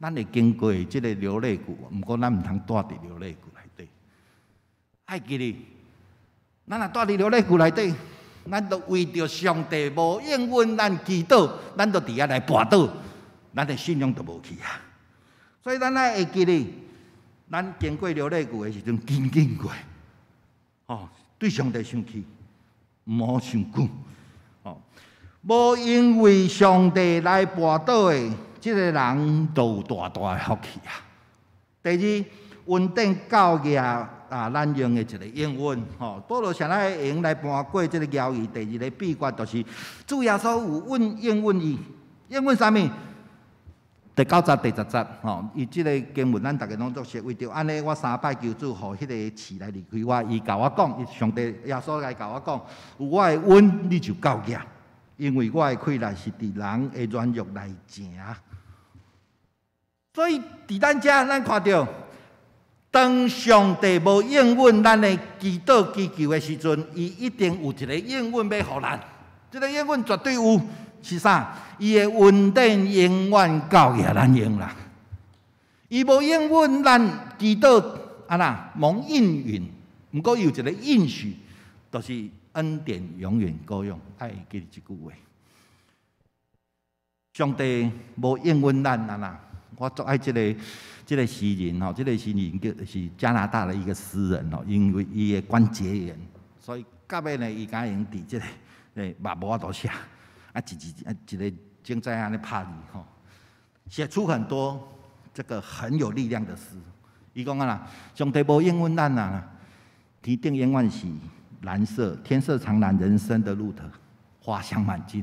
咱會經過這个流淚谷，毋過咱毋通蹛佇流淚谷內底。愛記得，咱若蹛佇流淚谷內底，咱就為著上帝無應允咱祈禱，咱就佇遐來跋倒，咱的信仰就無去啊。所以咱愛會記得，咱經過流淚谷的時陣，緊緊過，哦，對上帝生氣，毋好傷久，哦，無因為上帝來跋倒的這个人，就有大大的福氣啊。第二，恩典夠額啊，咱用的一个應允，吼，保羅啥來會用來搬過這个猶豫？第二个秘訣就是主耶穌有允應允伊，應允啥物？第九節、第十節，吼，伊這个經文咱逐家攏足熟。為著按呢，我三擺求主，予彼个刺來離開我。伊共我講，上帝耶穌來共我講，有我的恩，你就夠額，因為我的氣力是佇人的軟弱內成。所以佇咱遮，咱看著，當上帝無應允咱的祈禱祈求的時陣，伊一定有一个應允欲予咱。這个應允絕對有。是啥？伊的恩典永遠夠額咱用啦。伊無應允咱祈禱按怎蒙應允，毋過有一个應許，就是恩典永遠夠用。愛記得這句話。上帝無應允咱按怎？我足愛這个詩人吼，這个詩人叫是加拿大的一個詩人吼，因為伊的關節炎，所以到尾呢，伊敢會用佇這个嘛無法度寫。啊，一字啊，一个正在按呢拍字吼，寫出很多這個很有力量的詩。伊講按怎，上帝無應允咱啊，天頂永遠是藍色，天色常藍，人生的路途花香滿徑。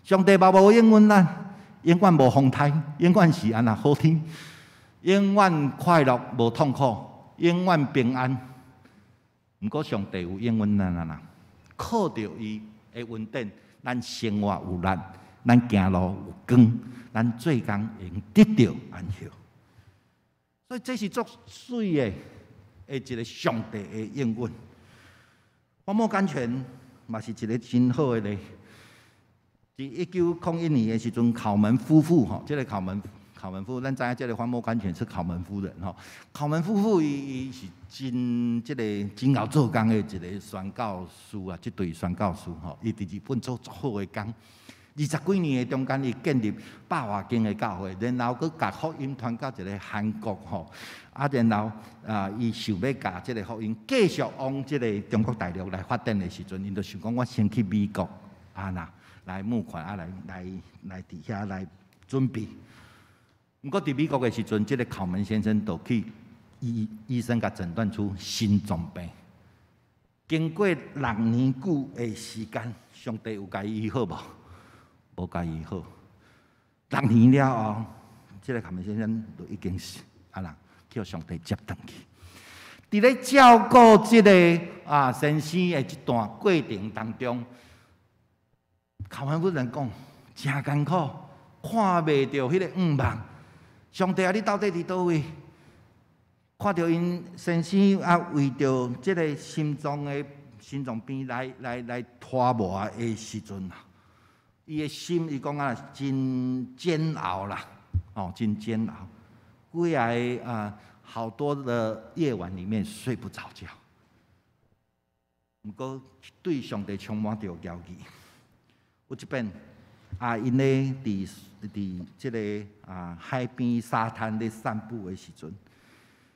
上帝嘛無應允咱，永遠無風颱，永遠是按怎好天，永遠快樂無痛苦，永遠平安。毋過上帝有應允咱按怎，靠著伊的恩典。咱生活有力，咱行路有光，咱做工會用得著安息。所以這是足媠的，的一个上帝的應允。法莫甘泉嘛是一个真好的例。佇1901年的時陣，考門夫婦吼，這个考門考門夫，咱知影這个荒漠甘泉是考門夫人吼。考門夫婦伊是真這个真𠢕做工的一个宣教師啊，這對宣教師吼，伊佇日本做足好的工。二十幾年的中間，伊建立百外間的教會，然後閣共福音傳到一个韓國吼，啊，然後啊，伊想欲共這个福音繼續往這个中國大陸來發展的時陣，𪜶就想講我先去美國啊若來募款啊，來來來佇遐來準備。毋過佇美國的時陣，這个考門先生就去醫醫生共診斷出心臟病。經過6年久的時間，上帝有共伊醫好無？無共伊醫好。六年了後，這个考門先生就已經是啊啦，予上帝接轉去。佇咧照顧這个啊先生的這段過程當中，考門夫人講誠艱苦，看袂著彼个向望。上帝啊，你到底佇佗位？看著𪜶先生啊，為著這个心臟病來來來拖磨的時陣啊，伊的心伊講啊，真煎熬啦，哦，真煎熬。幾个啊，好多的夜晚裡面睡不着覺。毋過對上帝充滿著猶疑。有一遍啊，𪜶咧佇佇這个啊海邊沙灘咧散步的時陣，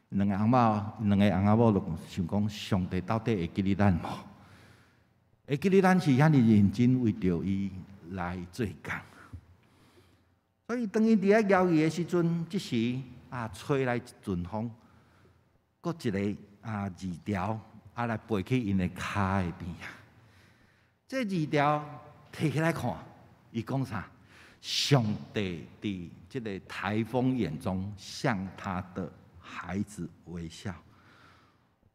兩个翁某，兩个翁仔某就想講：上帝到底會記得咱無？會記得咱是遐爾認真為著伊來做工。所以當伊佇遐猶豫的時陣，這時啊，吹來一陣風，閣一个啊字條啊來飛去𪜶的跤的邊啊。這字條提起來看，伊講啥？上帝佇這个颱風眼中向他的孩子微笑。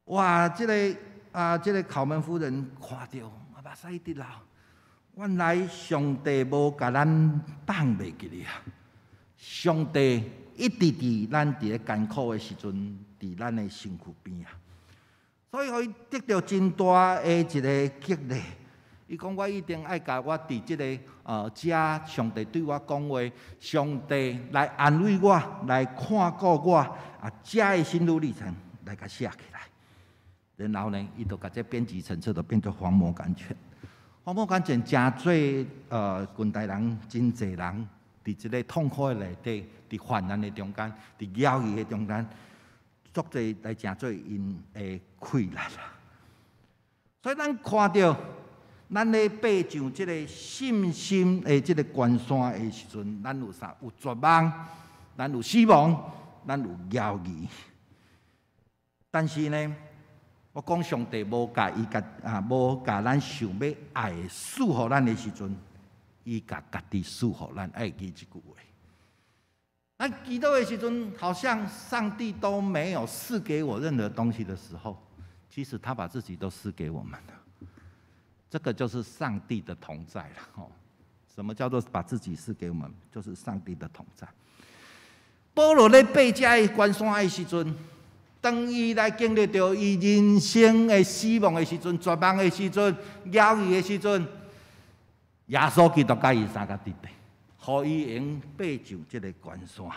哇！這个啊，這个考門夫人看著，目屎直流。原來上帝無共咱放袂記哩啊！上帝一直佇咱佇咧艱苦的時陣，佇咱的身軀邊啊。所以，予伊得著真大的一个激勵。伊講我一定愛共我佇這个遮，上帝對我講話，上帝來安慰我，來看顧我，啊，遮的心路歷程來共寫起來。然後呢，伊就共這編輯成冊，就變做荒漠甘泉。荒漠甘泉誠做近代人真濟人佇這个痛苦的內底，佇患難的中間，佇猶豫的中間，足濟來誠做𪜶的氣力啦。所以咱看著，咱咧爬上這个信心的這个懸山的時陣，咱有啥？有絕望，咱有死亡，咱有猶豫。但是呢，我講上帝無共伊共啊，無共咱想欲愛的賜予咱的時陣，伊共家己賜予咱，愛記這句話。咱祈禱的時陣，好像上帝都沒有賜給我任何東西的時候，其實他把自己都賜給我們了。這個就是上帝的同在了。吼，什麼叫做把自己賜給我們？就是上帝的同在。保羅咧爬這个懸山的時陣，當伊來經歷著伊人生的死亡的時陣、絕望的時陣、猶豫的時陣，耶穌基督佮伊相佮佇咧，予伊會用爬上這个懸山。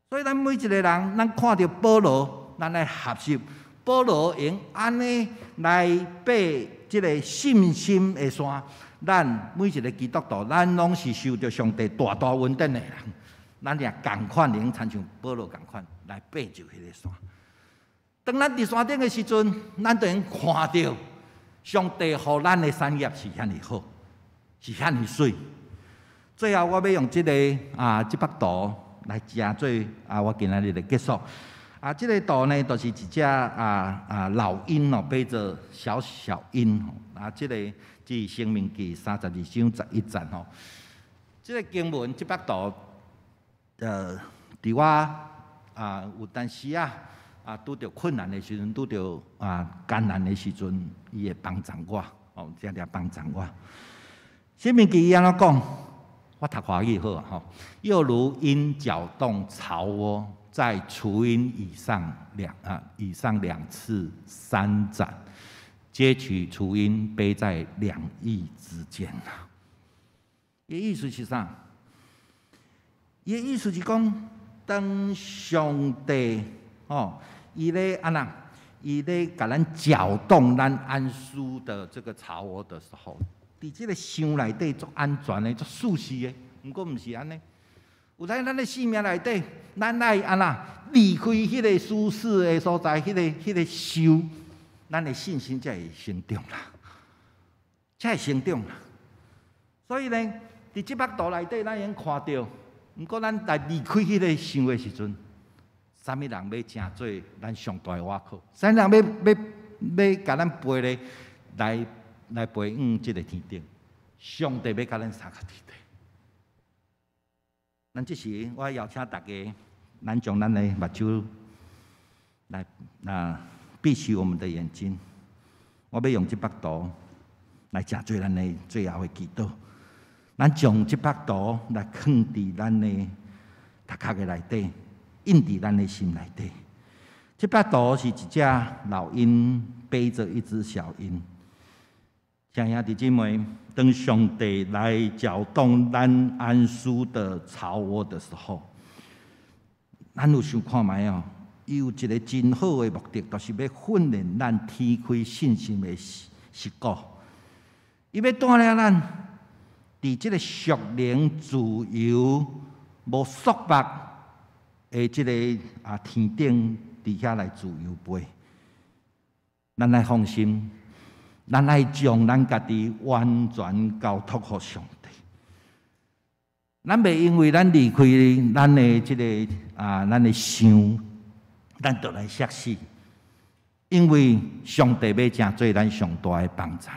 所以，咱每一个人，咱看著保羅，咱來學習保羅會用按呢來爬這个信心的山。咱每一个基督徒，咱攏是受著上帝大大恩典的人，咱也仝款，會用親像保羅仝款來爬上彼个山。當咱佇山頂的時陣，咱就會看著上帝予咱的產業是遐爾好，是遐爾媠。最後，我欲用這个啊，這幅圖來成做啊，我今仔日的結束。啊，這个圖呢，就是一隻啊老鷹哦，背著小小鷹吼。啊，這个這是申命記32章11節吼。這个經文這幅圖，佇我啊有當時啊啊拄著困難的時陣，拄著啊艱難的時陣，伊會幫助我，哦，定定幫助我。申命記伊按怎講？我讀華語好啊吼。又如鷹攪動巢窩，在雛鷹以上兩翅伸展，接取雛鷹背在兩翼之間啊。伊意思是啥？伊的意思是講，當上帝哦，伊咧按怎，伊咧共咱攪動咱安舒的這個巢窩的時候，佇這個箱內底足安全的、足舒適的，毋過毋是按呢。有當咱的生命內底，咱愛按怎離開彼個舒適的所在，彼個箱，咱的信心才會成長啦，才會成長啦。所以呢，佇這幅圖內底，咱會用看著，毋過咱來離開彼個箱的時陣，啥物人欲成做咱上大的倚靠？啥物人欲共咱陪咧來飛往這个天頂？上帝欲共咱相佮佇底。咱這時，我邀請大家，咱將咱的目睭來啊，閉起我們的眼睛。我欲用這幅圖來成做咱的最後的祈禱。咱將這幅圖來囥佇咱的頭殼的內底，印佇咱的心內底。這幅圖是一隻老鷹背著一隻小鷹。親兄弟姊妹，當上帝來攪動咱安舒的巢窩的時候，咱有想看覓哦？伊有一个真好的目的，就是欲訓練咱展開信心的實果。伊欲帶領咱佇這个屬靈自由、無束縛的這个天頂，佇遐來自由飛。咱愛放心，咱愛將咱家己完全交託予上帝。咱袂因為咱離開咱的這个咱的箱，咱就來摔死。因為上帝欲成做咱上大的幫贊，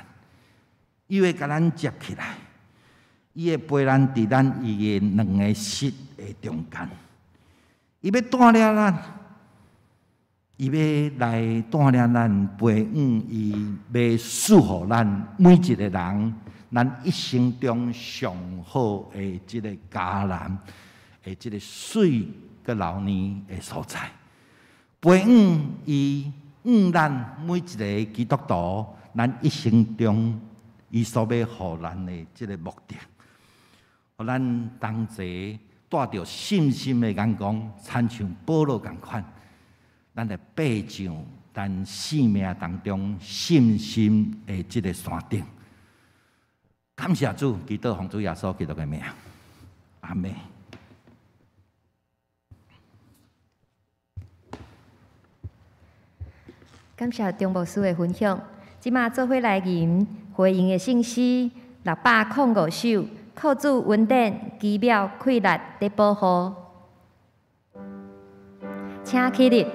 伊會共咱接起來，伊會陪咱佇咱伊的兩个膝的中間，伊欲帶領咱，伊欲來帶領咱飛往伊欲賜予咱每一个人，咱一生中上好的這个迦南的這个水佮流奶的所在，飛往伊往咱每一个基督徒，咱一生中伊所欲予咱的這个目的，予咱同齊帶著信心的眼光，親像保羅仝款，咱來爬上咱生命當中信心的這个山頂。感謝主，祈禱奉主耶穌基督的名，阿們。感謝張牧師的分享。這馬做伙來吟回應的聖詩605首，靠主恩典奇妙氣力得保護，請起立。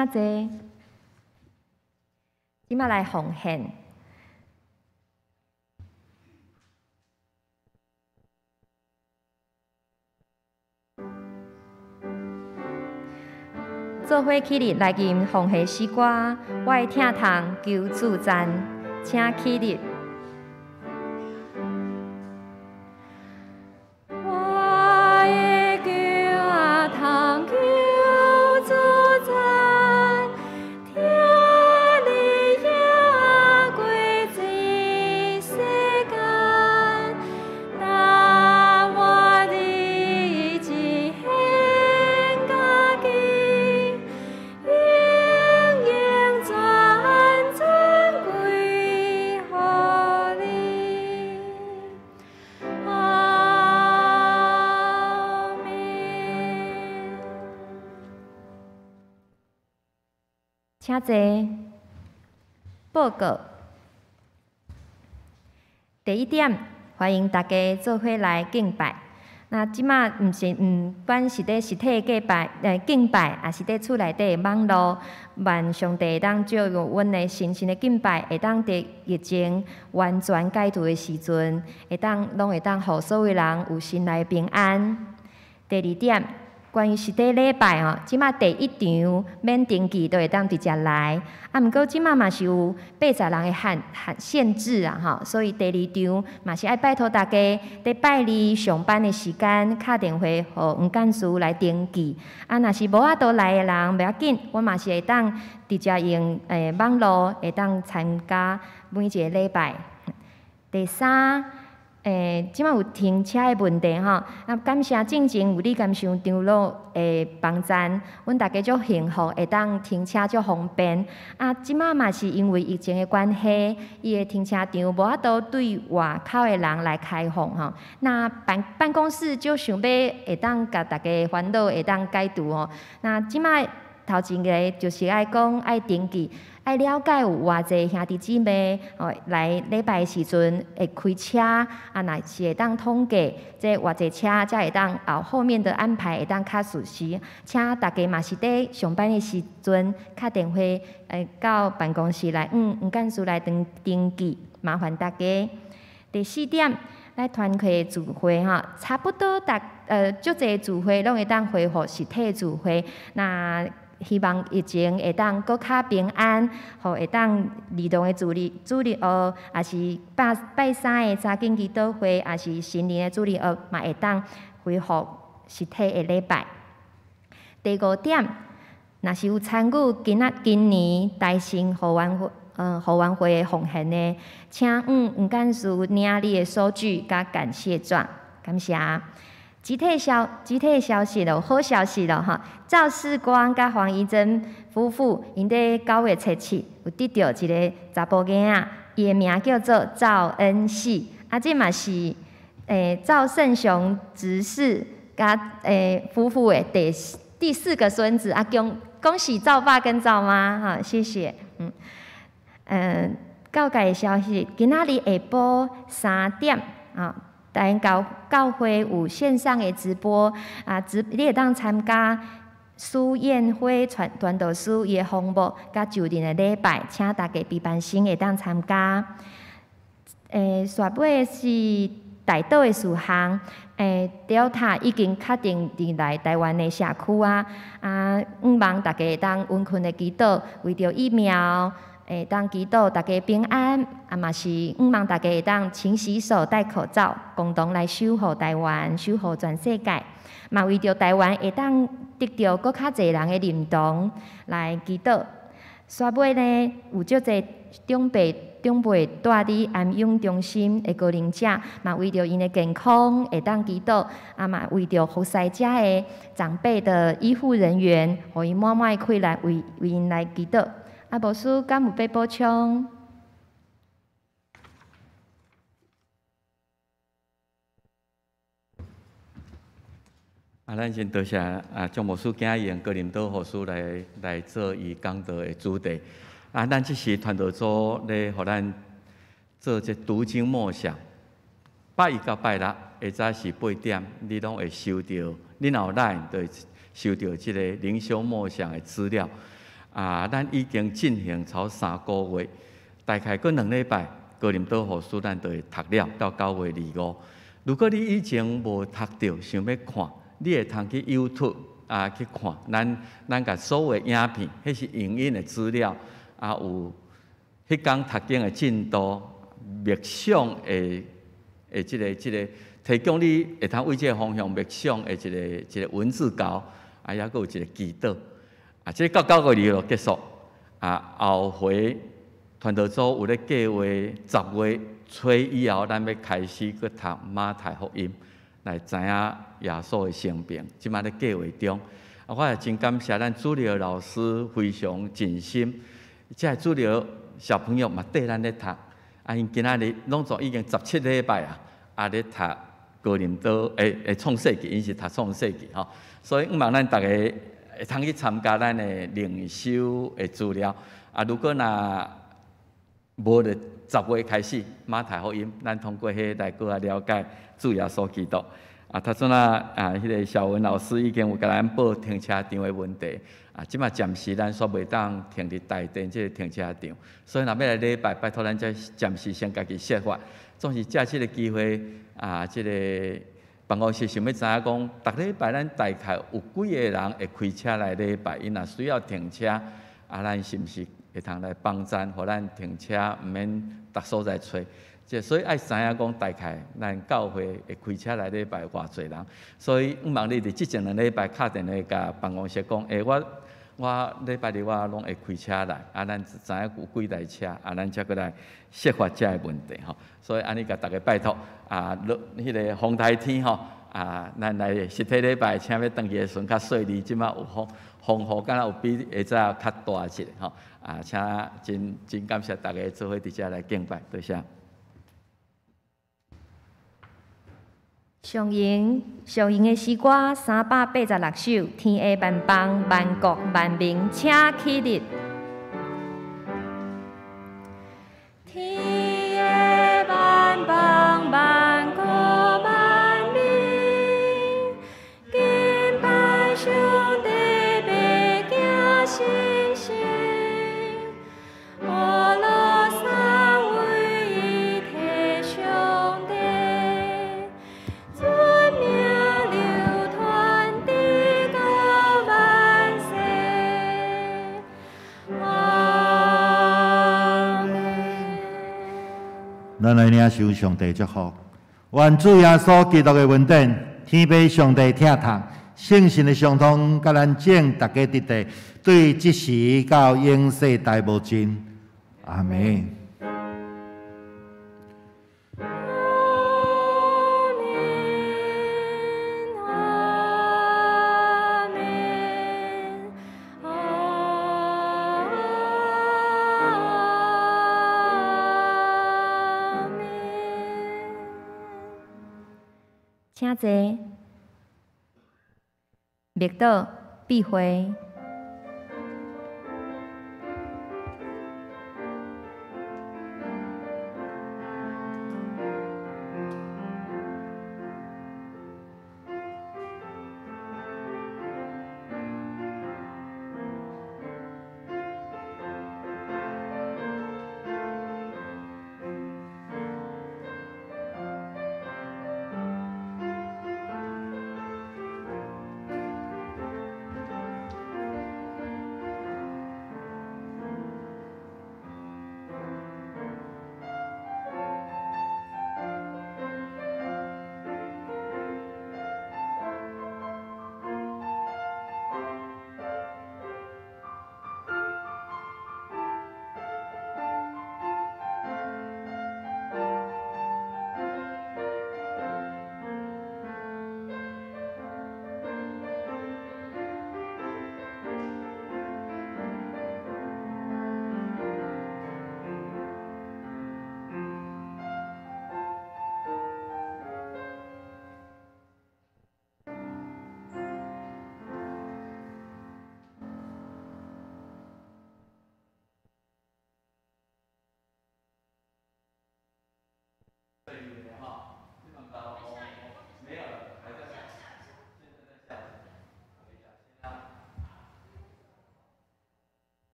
請坐。這馬來奉獻。做伙起立來吟奉獻詩歌，我的疼痛求主讚，請起立。我的疼痛求主讚，疼你也過這世間，但我日子獻家己，永永全尊歸予你。阿們。請坐。報告。第一點，歡迎大家做伙來敬拜。那這馬毋是毋管是佇實體敬拜，敬拜，抑是佇厝內底網路，願上帝會當借用阮的神聖的敬拜，會當佇疫情完全解除的時陣，會當攏會當予所有人有心內平安。第二點，關於實體禮拜吼，這馬第一場免登記都會當直接來，啊，毋過這馬嘛是有80人的限制啊，吼，所以第二場嘛是愛拜託大家，佇拜二上班的時間，敲電話予黃幹事來登記。啊，若是無法度來的人，袂要緊，我嘛是會當直接用網路會當參加每一个禮拜。第三。這馬有停車的問題吼，啊，感謝進前有李甘想長老的幫贊，阮大家足幸福，會當停車足方便。啊，這馬嘛是因為疫情的關係，伊的停車場無法度對外口的人來開放吼。那辦公室就想欲會當共大家煩惱會當解除吼。那這馬頭前個就是愛講愛登記。愛了解有偌濟兄弟姊妹哦，來禮拜的時陣會開車，啊，若是會當統計這偌濟車，才會當後面的安排會當較順時。請大家嘛是佇上班的時陣，敲電話到辦公室來，黃幹事來登記，麻煩大家。第四點，咱團契聚會吼，差不多足濟聚會攏會當恢復實體聚會，那。希望疫情會當閣較平安，予會當兒童的主日學，抑是拜三的查經祈禱會，抑是新年的主日學，嘛會當恢復實體的禮拜。第五點，若是有參與今年台新後援會的奉獻的，請黃幹事領你的收據佮感謝狀，感謝。集體消息咯，好消息咯吼！趙世光佮黃怡珍夫婦，𪜶佇9月7有得著一个查埔囝仔，伊的名叫做趙恩熙，啊，這嘛是趙勝雄執事佮夫婦的第四個孫子啊，恭喜趙爸跟趙媽哈，謝謝。教界的消息，今仔日下晡3點啊。台灣教會有線上的直播啊，你會當參加蘇燕輝傳道師伊的訪問，佮就任的禮拜，請大家備班生會當參加。煞尾是大島的事項，Delta 已經確定入來台灣的社區啊，啊，向望大家會當殷勤的祈禱，為著疫苗。會當祈禱大家平安，啊嘛是向望大家會當勤洗手、戴口罩，共同來守護台灣、守護全世界。嘛為著台灣會當得著閣較濟人的認同來祈禱。煞尾呢，有足濟長輩蹛佇安養中心的高齡者，嘛為著𪜶的健康會當祈禱，啊嘛為著服侍遮的長輩的醫護人員，予𪜶滿滿的氣力為𪜶來祈禱。啊，牧師敢有欲補充？啊，咱先多謝啊，張牧師今日用哥林多後書來做伊講道的主題。啊，咱這是傳道組咧，予咱做這讀經默想。拜一到拜六，下早時8點，你攏會收到，你若有 LINE 就會收到這个靈修默想的資料。啊，咱已經進行超3個月，大概閣2禮拜，哥林多後書咱就會讀了到9月25。如果你以前無讀著，想欲看，你會通去 YouTube 啊去看，咱共所有的影片，彼是影音的資料，啊有彼工讀經的進度、默想的的這个這个，提供你會通為這个方向默想的一個文字稿，啊，猶閣有一個祈禱。啊，這個到9月2就結束。啊，後回傳道組有咧計劃10月初以後，咱欲開始閣讀馬太福音，來知影耶穌的生平。這擺咧計劃中。啊，我也真感謝咱主日老師非常盡心，這个主日小朋友嘛綴咱咧讀。啊，𪜶今仔日攏總已經17禮拜啊，啊咧讀哥林多，創世記，𪜶是讀創世記吼。所以向望咱逐个會通去參加咱的靈修的資料。啊，如果若無就10月開始馬太福音，咱通過彼來閣較了解主耶穌基督。啊，頭先啊，彼个小文老師已經有共咱報停車場的問題。啊，這馬暫時咱煞袂當停佇大殿這个停車場，所以若欲來禮拜，拜託咱才暫時先家己設法。總是藉這个機會，啊，這个辦公室想欲知影講，逐禮拜咱大概有幾个人會開車來禮拜，𪜶若需要停車，啊，咱是毋是會通來幫贊，予咱停車毋免逐所在揣？這所以愛知影講，大概咱教會會開車來禮拜偌濟人，所以向望你佇這前2禮拜敲電話共辦公室講，欸，我禮拜日我攏會開車來，啊，咱知影有幾台車，啊，咱才閣來設法這个問題吼。所以按呢共逐家拜託，啊，落彼个風台天吼，啊，咱來實體禮拜，請欲轉去的時陣較順利，這馬有風風雨，敢若有比下早較大一個吼。啊，請真真感謝逐家做伙佇遮來敬拜，多謝。上榮上榮的詩歌386首，天下萬邦萬國萬民，請起立。天下萬邦萬國萬民，敬拜上帝，欲行神聖，阿羅三位一體上帝，尊名流傳直到萬世。阿們。咱來領受上帝祝福，願主耶穌基督的恩典、天父上帝疼痛、聖神的相通，佮咱眾逐家佇地，對這時到永世代無盡。阿們。阿們，阿們，阿們。請坐。默禱、閉會。